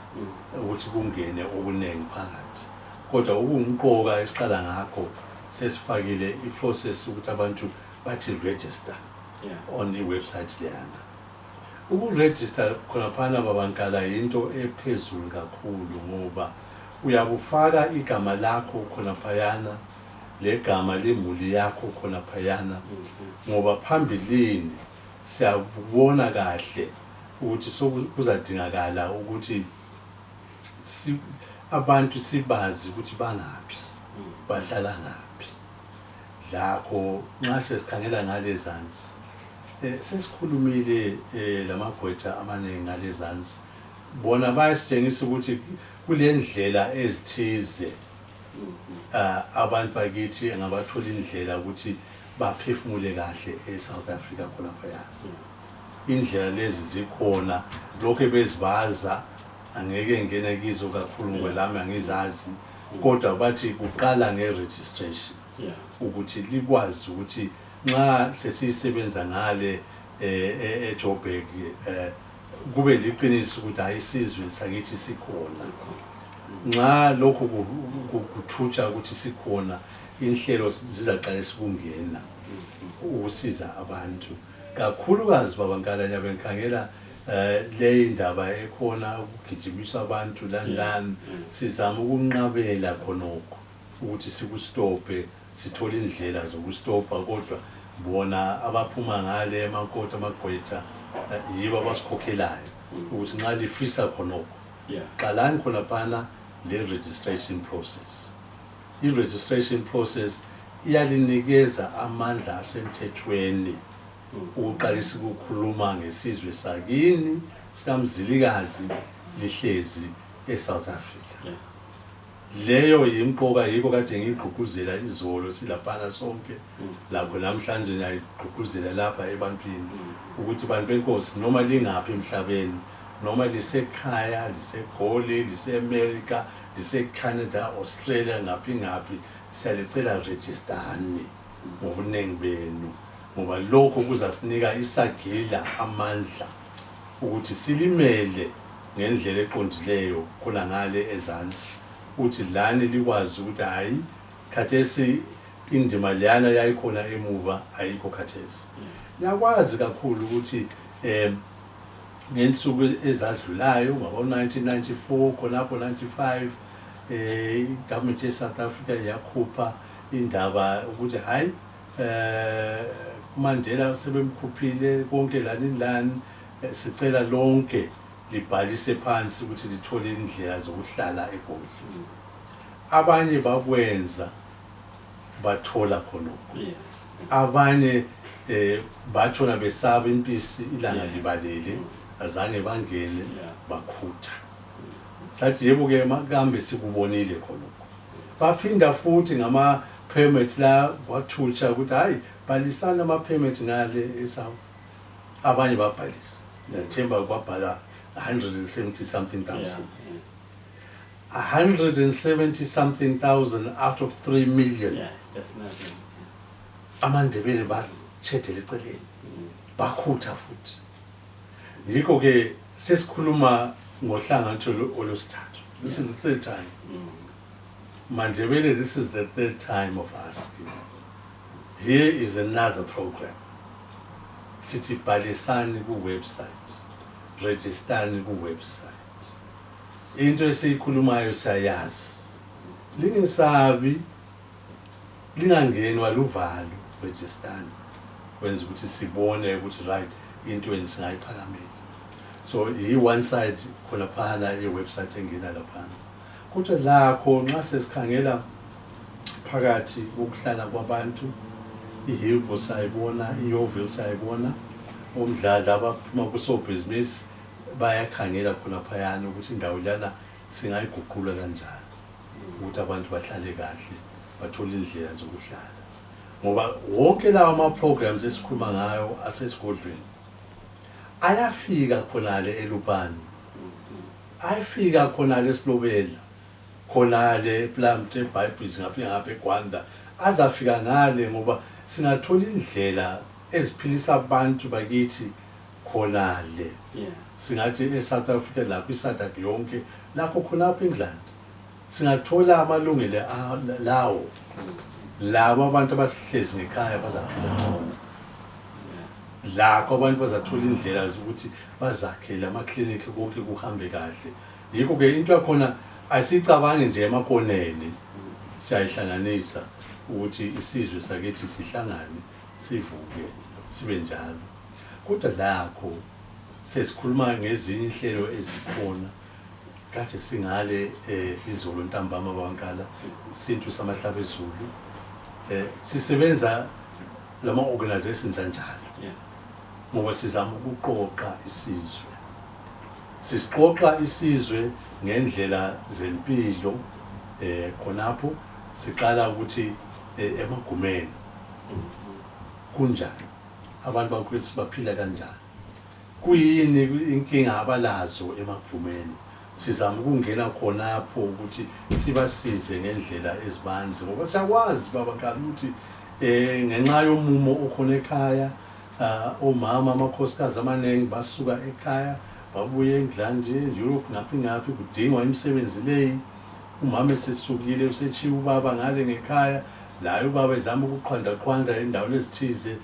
ukuthi kungene okunengi phakathi. Kodwa ukungqoka esiqala ngakho sesifakile iprocess ukuthi abantu bathi register on the website leyana. Ukuregister khona phana babankala into ephezulu kakhulu ngoba uyabufaka igama lakho khona phayana legama lemuli yakho khona phayana ngoba phambilini siyabona kahle ukuthi kuzadingakala ukuthi abantu sibazi ukuthi bangaphi bahlala ngaphi. Lakho nxa sesikhangela ngale Zanzi sesikhulumile lamagqwetha amaningi ngale Zanzi bona bayasitshengisa ukuthi kulendlela ezithize abantu bakithi engabathola indlela ukuthi baphefumule kahle eSouth Africa khona phayana. Indlela lezi zikhona lokho bezibaza angeke ngene kizo kakhulu ngolami angizazi kodwa bathi kuqala ngeregistration ukuthi likwazi ukuthi nxa sesisebenza ngale eJoburg kube liqiniso ukuthi ayisizwe sakithi sikhona. Nxa lokho kuthutsha ukuthi sikhona inhlelo zizaqala sikungena ukusiza abantu kakhulukazi babankala nyabenkhangela le indaba ekhona ukugijimisa abantu landlani sizama ukunqabela khonoko ukuthi sikustope sithola indlela zokustopa kodwa bona abaphuma ngale emakoti amagqwetha yibo abasikhokhelayo ukuthi nxa lifisa khonoko qalani khona phana le registration process. I-registration process iyalinikeza amandla asemthethweni ukuqalisa ukukhuluma ngesizwe sakini sikamzilikazi lihlezi eSouth Africa. Leyo yimqoka yiko kade ngigqugquzela izolo silaphana sonke lapho namhlanje ngiyagqugquzela lapha ebantwini ukuthi bantu benkosi noma lingaphi emhlabeni noma lisekhaya liseGoli liseAmerica liseCanada Australia ngaphi siyalicela registerani ngobunengi benu ngoba lokho kuzasinika isagila amandla ukuthi silimele ngendlela eqondileyo khona ngale ezansi uthi lani likwazi ukuthi hayi khathesi indima leyana yayikhona emuva ayikho khathesi. Ngiyakwazi kakhulu ukuthi ngensuku ezadlulayo ngabo 1994 khonapho 95 government ye South Africa yakhupha indaba ukuthi hayi uMandela sebemkhuphile konke lani sicela lonke libhalise phansi ukuthi lithole indlela zokuhlala eGoli. Abanye bakwenza bathola khonokho, abanye bathona besaba impisi ilanga libalele azange bangene bakhutha. Sathi yebo ke makambe sikubonile khonokho. Baphinda futhi ngama permit la wathutsha ukuthi hayi balisana ama permit ngale eSouth. Abanye babhalisa. Themba kwabhala 170 something thousand. 170 something thousand out of 3 million. Yeah, that's nothing. AmaNdebele bashedela eceleni. Bakhutha futhi. Yikho ke sesikhuluma ngohlangatho olosithathu. This is the third time. Mandebele, this is the third time of asking. Here is another program. Sithi bhalisani ku website. Registerani ku website. Into esikhulumayo sayazi. Lingesabi lingangenwa luvalo registerani. Kwenza ukuthi sibone ukuthi right into esingayiphakamela. So yi one side khona phana website engena lapha. Kuthi lakho nxa sesikhangela phakathi ukuhlala kwabantu iHilbo sayibona, iYoville sayibona, omdlalo abaphuma kuso business bayakhangela khona phayana ukuthi indawo lana singayiguqula kanjani ukuthi abantu bahlale kahle bathole indlela zokuhlala. Ngoba wonke lawa ama programs esikhuluma ngayo asesigodlweni ayafika khonale eLupane, ayafika khonale eSilobela, khonale ePlamte, eBhayibheli ngapha eGwanda, azafika ngale ngoba singathola indlela eziphilisa abantu bakithi khonale. Singathi eSouth Africa lapho iSADC yonke lakho khonapha eNgland singathola amalungelo lawo labo abantu abasihlezi ngekhaya bazaphila ngcono. Lakho abantu bazathola indlela zokuthi bazakhele amaklinikhi konke kuhambe kahle. Yikho ke into yakhona asicabange nje emakoneni, siyayihlanganisa ukuthi isizwe sakithi sihlangane sivuke sibe njalo. Kodwa lakho sesikhuluma ngezinye inhlelo ezikhona kade singale izolo ntambama bankala isintu samahlaba ezulu sisebenza lama organizations kanjalo ngoba sizama ukuqoqa isizwe. Sisiqoqa isizwe ngendlela zempilo khonapho siqala ukuthi emagumeni kunjani abantu bakwethu baphila kanjani, kuyini inkinga abalazo emagumeni. Sizama ukungena khonapho ukuthi sibasize ngendlela ezibanzi ngoba siyakwazi babankala ukuthi ngenxa yomumo okhona ekhaya omama amakhosikazi amaningi basuka ekhaya babuye eNgland, Europe ngaphi kudingwa imisebenzi leyi. Umama esesukile usechiya ubaba ngale ngekhaya, la ubaba ezama ukuqhanda endaweni ezithize.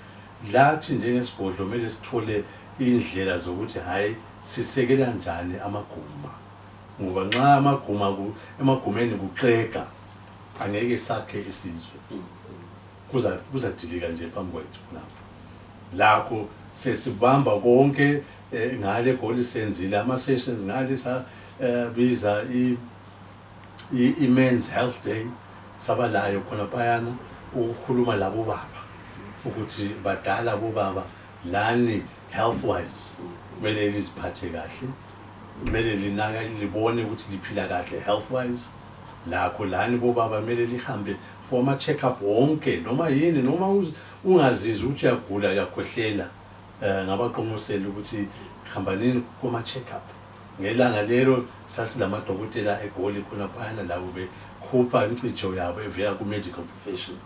Lathi njengesigodlo kumele sithole indlela zokuthi hayi sisekela kanjani amaguma, ngoba nxa emagumeni kuxega angeke sakhe isizwe, kuzadilika nje phambi kwethu lapho. Lakho sesibamba konke ngale eGoli senzile ama sessions ngale biza i-Men's Health Day sabalayo khona phayana ukukhuluma labo baba ukuthi badala bobaba lani health wise kumele liziphathe kahle, kumele linaka libone ukuthi liphila kahle health wise. Lakho lani bobaba kumele lihambe for ama check up wonke noma yini, noma ungazizwa ukuthi uyagula uyakhwehlela ngabaqonqosela ukuthi hambanini kuma check up. Ngelanga lelo sasilamadokotela eGoli khona phayana labo bekhupha imcijo yabo evela ku medical profession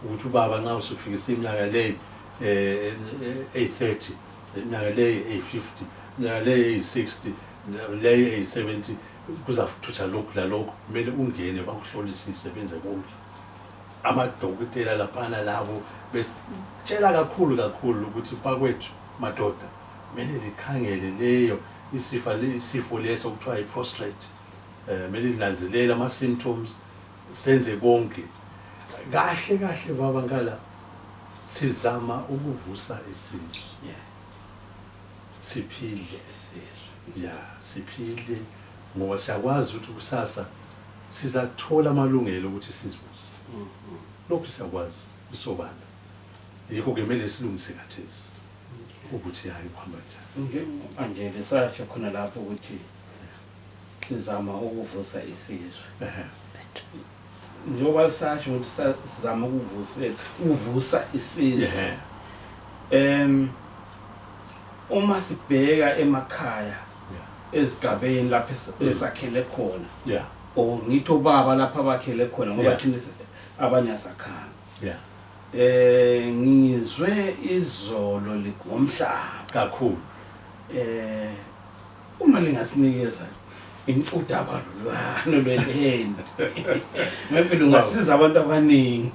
ukuthi ubaba nxa usufikisa iminyaka le 830, iminyaka le 850, iminyaka le 60 le 70 kuzafuthutha lokhu la lokhu kumele ungene bakuhlolisise benze konke amadokotela laphana labo besitshela kakhulu ukuthi bakwethu madoda kumele likhangele leyo isifo leso kuthiwa i-prostate kumele linanzelela ama-symptoms senze konke kahle baba ngala sizama ukuvusa isizwe siphile siphile ngoba siyakwazi ukuthi kusasa sizathola amalungelo ukuthi sizivuse lokhu siyakwazi isobala yikho kumele silungise kathesi ukuthi hayi kuhamba njani manje lesasho khona lapho ukuthi sizama ukuvusa isizwe njengoba lisasho ukuthi sizama ukuvusa isizwe uma sibheka emakhaya ezigabeni lapha esakhele khona o ngitho baba lapha bakhele khona ngoba thina abanye asakhanga ngizwe izolo ligomhlaba kakhulu uma lingasinikeza udaba lwelendo ngempela ungasiza abantu abaningi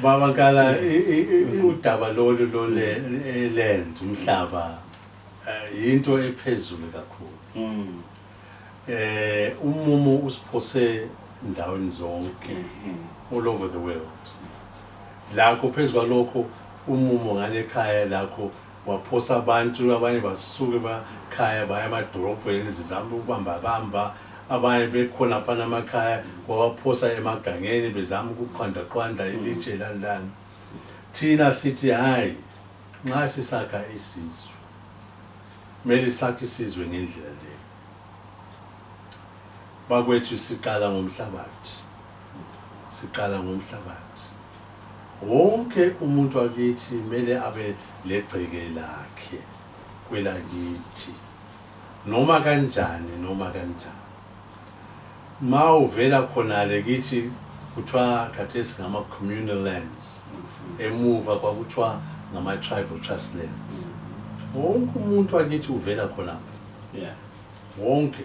baba ngala udaba lolu land umhlaba into ephezulu kakhulu umumo usiphose endaweni zonke all over the world lakho phezulu kwalokho umumo ngale ekhaya lakho waphosa abantu abanye basuke bakhaya baya emadolobheni zizama ukubamba abanye bekhona phana emakhaya wawaphosa emagangeni bezama ukuqhanda ilitshe landlana thina sithi hayi nxa sisakha isizwe kumele sakhe isizwe ngendlela le bakwethu siqala ngomhlabathi wonke umuntu wakithi kumele abe legceke lakhe kwelakithi noma kanjani ma uvela khonale kithi kuthiwa khathesi ngama-communal lands emuva kwakuthiwa ngama-tribal trust lands wonke umuntu wakithi uvela khonapha wonke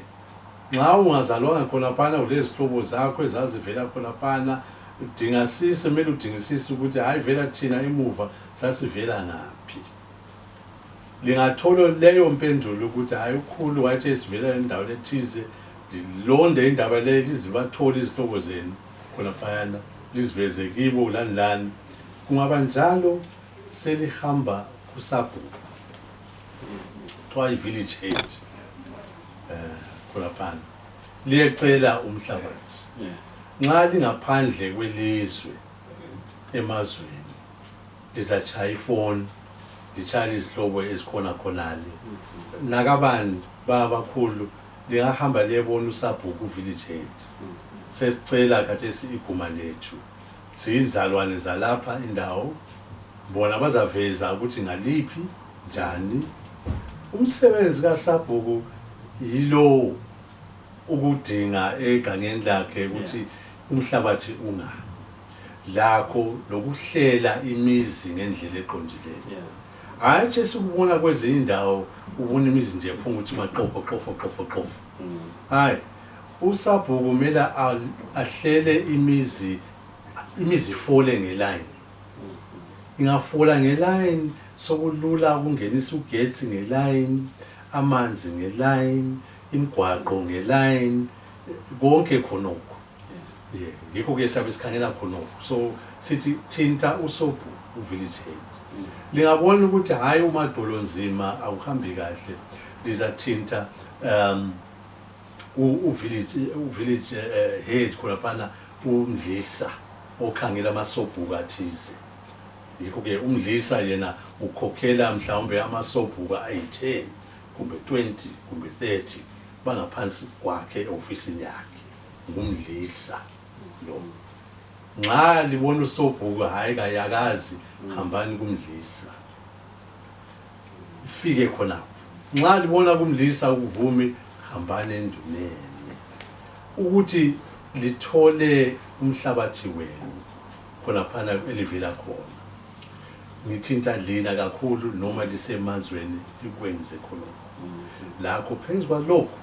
nxa ungazalwanga khonaphana ulezihlobo zakho ezazivela khonaphana udingasise kumele udingisise ukuthi hayi vela thina emuva sasivela ngaphi lingathola leyo mpendulo ukuthi hayi ukhulu wathi esivela endaweni ethize londe indaba le lizibathola izihlobo zenu khonaphana liziveze kibo ulanilani kungaba njalo selihamba kusabhuku kuthiwa i-village head khonaphana liyecela umhlabathi nxa lingaphandle kwelizwe emazweni lizatshaya ifoni litshaya izihlobo ezikhona khonale nakabani babakhulu lingahamba liyebona usabhuku village head sesicela khathesi iguma lethu siyizalwane zalapha indawo bona bazaveza ukuthi ngaliphi njani umsebenzi kasabhuku yilo ukudinga egangeni lakhe ukuthi umhlabathi unga lakho lokuhlela imizi ngendlela eqondileyo hayi nje sikubona kwezinye indawo ubona imizi nje ephuma ukuthi maxofo hayi usabhuku kumele ahlele imizi ifole ngeline ingafola ngeline sokulula ukungenisa ugetsi ngeline amanzi ngeline imigwaqo ngeline konke khonokho yikho ke sabe sikhangela khonokho so sithi thinta usobhu uvillage head lingabona ukuthi hayi umadolonzima awuhambi kahle lizathinta uvillage head khonaphana umdlisa okhangela amasobhuku athize yikho ke umdlisa yena ukhokhela mhlawumbe amasobhuku ayi-10 kumbe 20 kumbe 30 bangaphansi kwakhe e-ofisini yakhe ngumdlisa lo nxa libona usobhuku hayi kayakazi hambani kumdlisa fike khonapho nxa libona kumdlisa ukuvumi hambani enduneni ukuthi lithole umhlabathi wenu khonaphana elivela khona ngithinta lina kakhulu noma lisemazweni likwenze khona lakho phezu kwalokho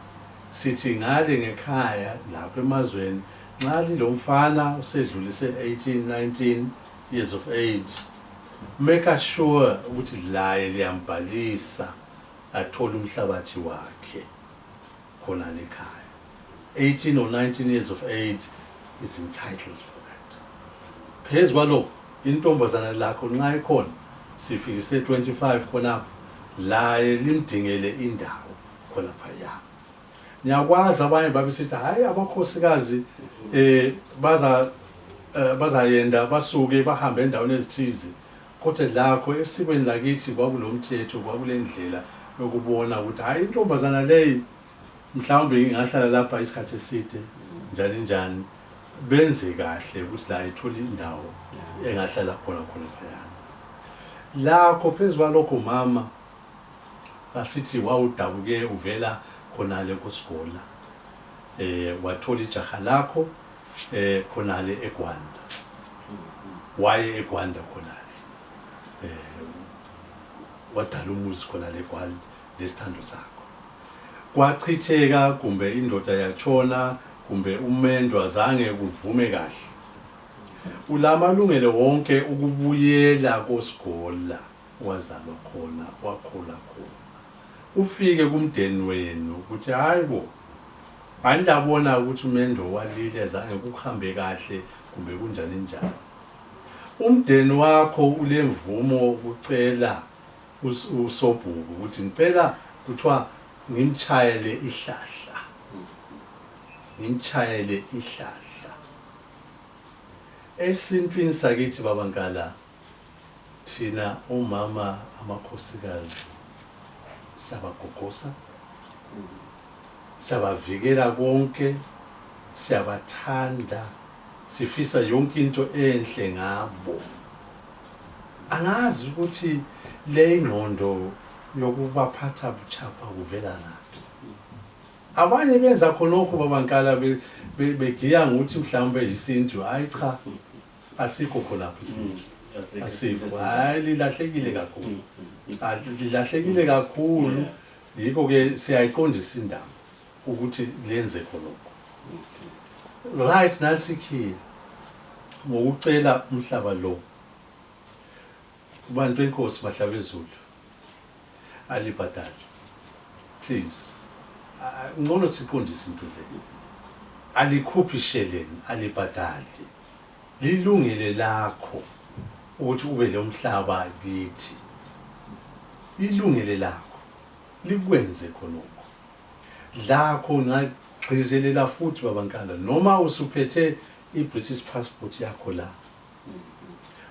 sithi ngale ngekhaya lapha emazweni nxa lilomfana usedlulise 18 19 years of age make sure ukuthi laye liyambhalisa athola umhlabathi wakhe khona lekhaya 18 or 19 years of age is entitled for that phezu kwalokho intombazana lakho nxa ikhona sifikise 25 khonapho laye limdingele indawo khona phaya niyakwazi abanye babesithi hayi abakhosikazi bazayenda basuke bahambe endaweni ezithize kodwa lakho esikweni lakithi kwakulomthetho kwakulendlela yokubona ukuthi hayi intombazana leyi mhlawumbe ingahlala lapha isikhathi eside njani benze kahle ukuthi la ithola indawo engahlala khona phaya lakho phezu kwalokho mama asithi wawudabuke uvela khonale kuSigola wathola ijaha lakho khonale eGwanda waye eGwanda khonale wadala umuzi khonale eGwanda lesithando sakho kwachitheka kumbe indoda yatshona kumbe umendo azange kuvume kahle ulamalungelo wonke ukubuyela koSigola wazalwa khona wakhula khona ufike kumndeni wenu ukuthi hayibo andabona ukuthi umendo walile azange kuhambe kahle kumbe kunjani umndeni wakho ulemvumo ukucela usobhuku ukuthi ngicela kuthiwa ngimchayele ihlahla esintwini sakithi babankala thina umama amakhosikazi siyabagogosa siyabavikela konke siyabathanda sifisa yonke into enhle ngabo angazi ukuthi le ingqondo yokubaphatha buchapha kuvela ngaphi abanye benza khonokho babankala begiya ngokuthi mhlawumbe isintu hayi cha asikho khonapho isintu asikho hayi lilahlekile kakhulu yikho ke siyayiqondisa indaba ukuthi lenze khonokho right nasikhiya ngokucela umhlaba lo kubantu enkosi bahlaba ezulu alibhadali please ngcono siqondise into le alikhuphi isheleni alibhadali lilungile lakho ukuthi ube lo mhlaba kithi ilungile lakho likwenze khonokho lakho ngagcizelela futhi babankala noma usuphethe iBritish passport yakho la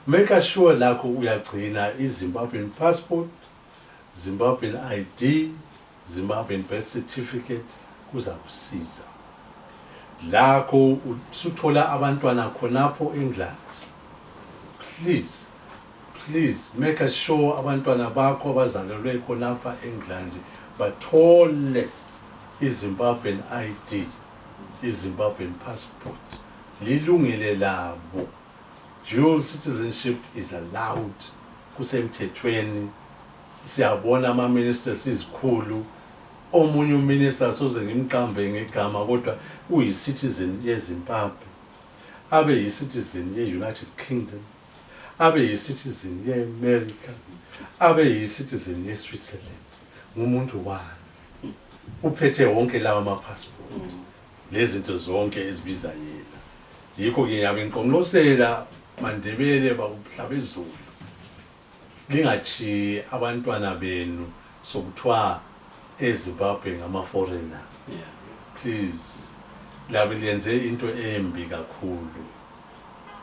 make sure lakho uyagcina iZimbabwean passport Zimbabwean ID Zimbabwean birth certificate kuzakusiza lakho usuthola abantwana khonapho eNgland please make sure abantwana bakho abazalelwe khonapha eNgland bathole iZimbabwean ID iZimbabwean passport lilungile labo dual citizenship is allowed kusemthethweni siyabona ama ministers izikhulu omunye uminister soze ngimqambe ngegama kodwa uyicitizen yeZimbabwe abe yicitizen yeUnited Kingdom abe yicitizen yeAmerica abe yicitizen yeSwitzerland ngumuntu wani uphethe wonke lawa ama passport lezi zinto zonke ezibiza yena yikho ke ngiyabe ngiqonqosela Mandebele bakuhlaba ezulu lingachi abantwana benu sokuthiwa eZimbabwe ngama foreigner please labe lenze into embi kakhulu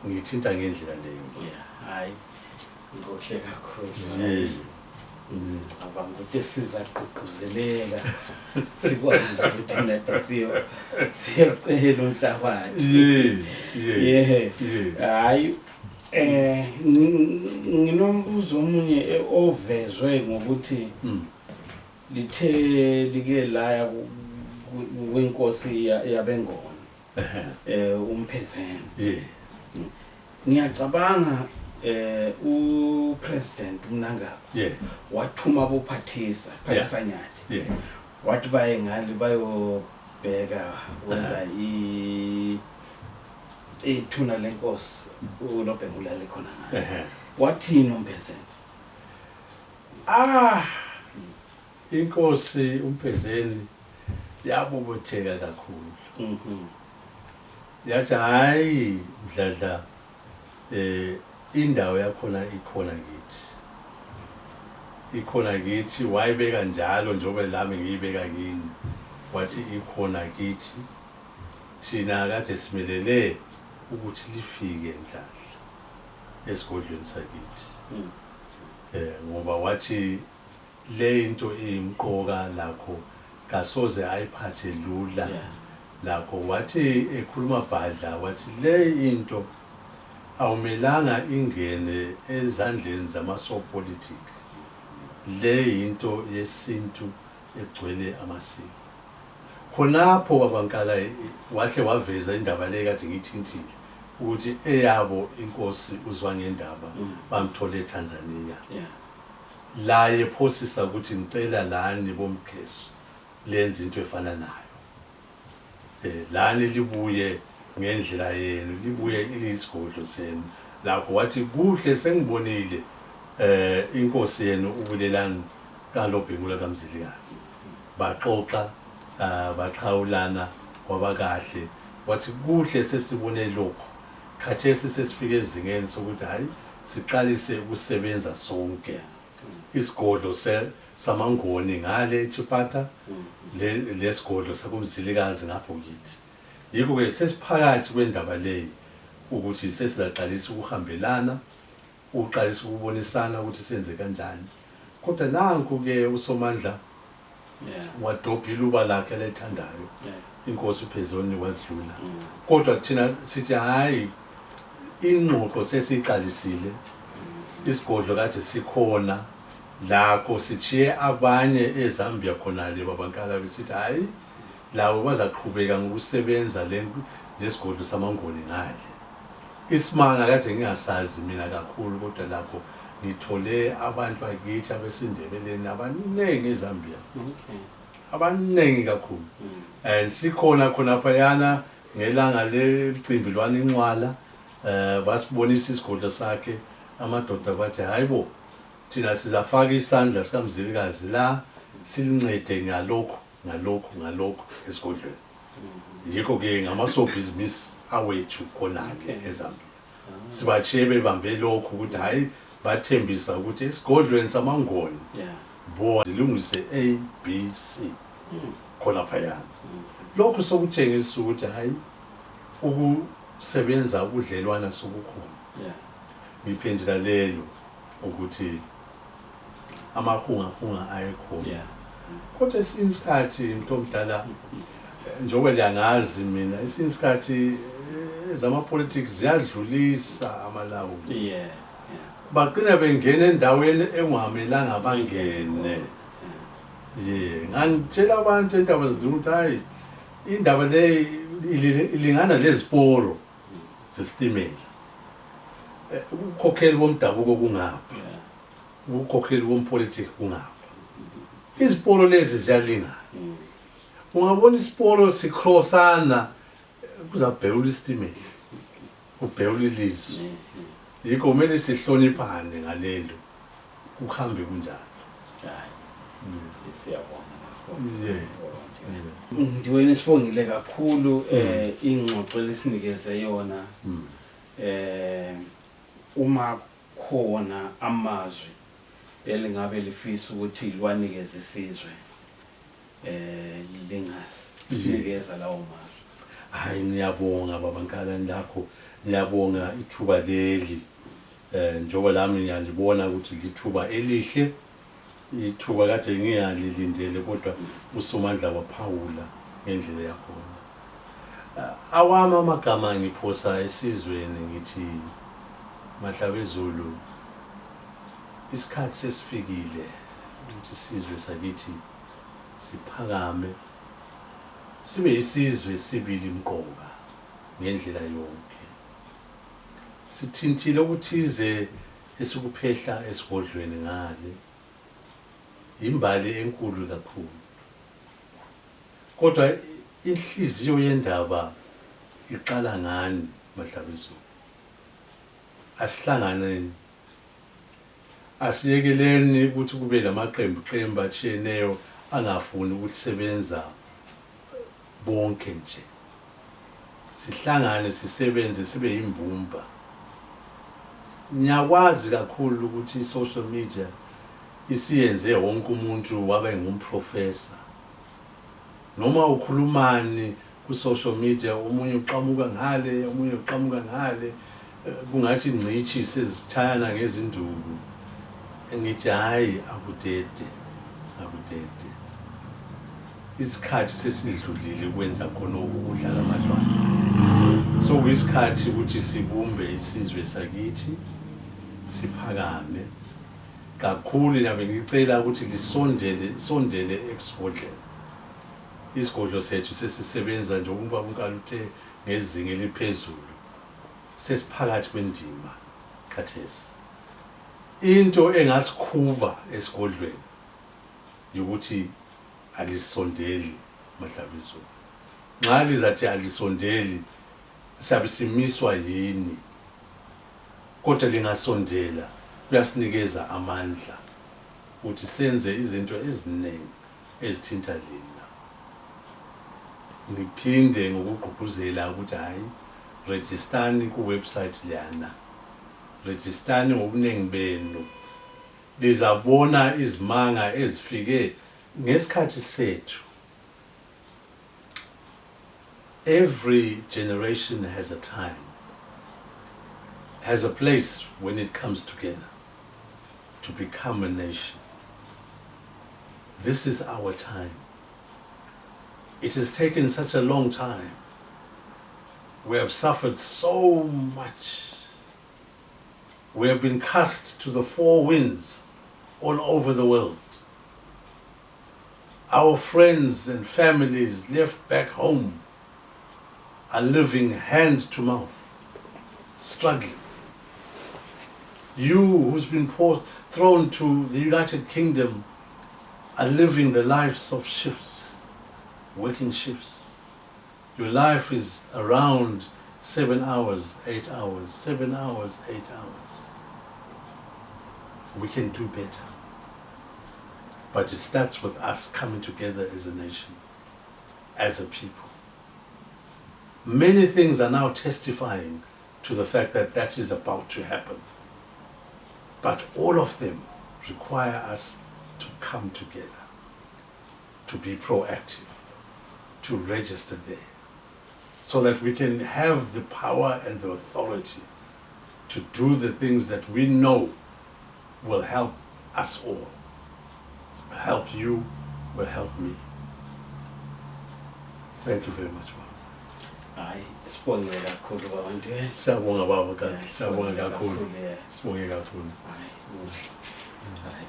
ngithinta ngendlela leyo hayi ngohle kakhulu abantu ukuthi sizaqhuquzeleka sikwazi ukuthi nathi siyacela umhlabathi hayi nginombuzo omunye ovezwe ngokuthi lithe like laya kwenkosi yabeNgoni umphezeni ngiyacabanga upresident Mnangagwa wathuma abophathisa Nyathi wathi baye ngale bayobheka wenza ithuna lenkosi uNobhengula likhona ngale wathini uMphezeni inkosi uMphezeni yabobotheka kakhulu yathi hayi Mdladla indawo yakhona ikhona kithi wayibeka njalo njengoba lami ngiyibeka kini wathi ikhona kithi thina kade simelele ukuthi lifike Mdladla esigodlweni sakithi ngoba wathi le into imqoka lakho kasoze ayiphathe lula lakho wathi ekhuluma Bhadla wathi le into awumelanga ingene ezandleni zamasopolitiki le into yesintu egcwele amasiko khonapho babankala wahle waveza indaba le kade ngithintile ukuthi eyabo inkosi uzwa ngendaba bamthole eTanzania la yephosisa ukuthi ngicela lani bomkheso lenze into efana nayo lani libuye ngendlela yenu libuye ilisigodlo senu lapho wathi kuhle sengibonile inkosi yenu ubulelani kaNobhengula kaMzilikazi baxoxa baqhawulana kwabakahle wathi kuhle sesibone lokho khathesi sesifike ezingeni sokuthi hayi siqalise ukusebenza sonke isigodlo samangoni ngale eChipata lesigodlo sakuMzilikazi ngapho kithi yikho ke sesiphakathi kwendaba leyi ukuthi sesizaqalisa ukuhambelana uqalisa ukubonisana ukuthi senze kanjani kodwa nanku ke uSomandla wadobha iluba lakhe lethandayo inkosi uPhezoni wadlula kodwa thina sithi hayi ingxoxo sesiqalisile isigodlo kade sikhona lakho sichiye abanye eZambia khona le babankala besithi hayi lawo bazaqhubeka ngokusebenza lesigodlo samangoni ngale isimanga kade ngingasazi mina kakhulu kodwa lapho ngithole abantu bakithi abesindebeleni abaningi eZambia abaningi kakhulu and sikhona khonapha yana ngelanga lecimbi lwana inqwala basibonisa isigodlo sakhe amadoda bathi hayibo thina sizafaka isandla sikaMzilikazi la silincede ngalokho esigodlweni yikho ke ngamasobhizinisi awethu khona ke eZambia sibachiye bebambe lokho ukuthi hayi bathembisa ukuthi esigodlweni samangoni bo zilungise ABC khona phayana lokho sokutshengisa ukuthi hayi ukusebenza ubudlelwana sokukhona ngiphendula lelo ukuthi amahunga ayekhona kodwa isikhathi Ntomdala njengoba liyangazi mina isikhathi zamapolitics ziyadlulisa amalawulo baqina bengena endaweni engamelanga bangene ngangitshela abantu indaba zithi hayi indaba le ilingana leziporo zesitimela ukukhokhela bomdabuko kungapha ukukhokhela bompolitiki kungapha iziporo lezi ziyalingana ungabona isiporo sicrossana kuzabhekula isitimela ubhekula ilizwe yikho kumele sihloniphane ngalelo ukuhambe kunjalo ndiwena sibongile kakhulu ingxoxo lesinikeze yona uma khona amazwi elingabe lifisa ukuthi liwanikeze isizwe lingasinikeza lawo mazwi hayi ngiyabonga babankala lakho ngiyabonga ithuba leli njengoba lami ngiyalibona ukuthi lithuba elihle ithuba kade ngiyalilindele kodwa uSomandla waphawula ngendlela yakhona awami amagama ngiphosa esizweni ngithi Mahlabezulu isikhathi sesifikile ukuthi isizwe sakithi siphakame sibe isizwe sibili imqoka ngendlela yonke sithintile ukuthize esikuphehla esigodlweni ngale imbali enkulu kakhulu kodwa inhliziyo yendaba iqala ngani Mahlabezulu asihlanganeni asiyekeleni ukuthi kube lamaqembu atshiyeneyo angafuni ukusebenza bonke nje sihlangane sisebenze sibe imbumba nyakwazi kakhulu ukuthi social media isiyenze wonke umuntu wabe ngumprofessor noma ukhulumani ku social media omunye uqhamuka ngale omunye uqhamuka ngale kungathi ingcithi sezithayana ngezinduku ngithi hayi akudede isikhathi sesidlulile ukwenza khona ukudlala amadlwana so kuyisikhathi ukuthi sibumbe isizwe sakithi siphakame kakhulu nabe ngicela ukuthi lisondele esigodlweni isigodlo sethu sesisebenza nje ukuba unkaluthe ngezinga eliphezulu sesiphakathi kwendima khathesi into engasikhuba esigodlweni ukuthi alisondeli Mahlabezulu nxa lizathi alisondeli sabe simiswa yini kodwa lingasondela kuyasinikeza amandla ukuthi senze izinto eziningi ezithinta lina ngiphinde ngokugqugquzela ukuthi hayi registani ku website lana registani ngobuningi benu lizabona izimanga ezifike ngesikhathi sethu every generation has a time has a place when it comes together to become a nation this is our time it has taken such a long time we have suffered so much we have been cast to the four winds all over the world our friends and families left back home are living hand to mouth struggling you who's been thrown to the United Kingdom are living the lives of shifts working shifts your life is around 7 hours 8 hours 7 hours 8 hours we can do better but it starts with us coming together as a nation as a people many things are now testifying to the fact that that is about to happen but all of them require us to come together to be proactive to register there so that we can have the power and the authority to do the things that we know will help us all, will help you, will help me. Thank you very much, Baba. Hayi, sibonge kakhulu babantu. Siyabonga baba kanti, siyabonga kakhulu. Sibonge kakhulu. Hayi.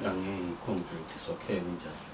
Lange concrete sokhela njalo.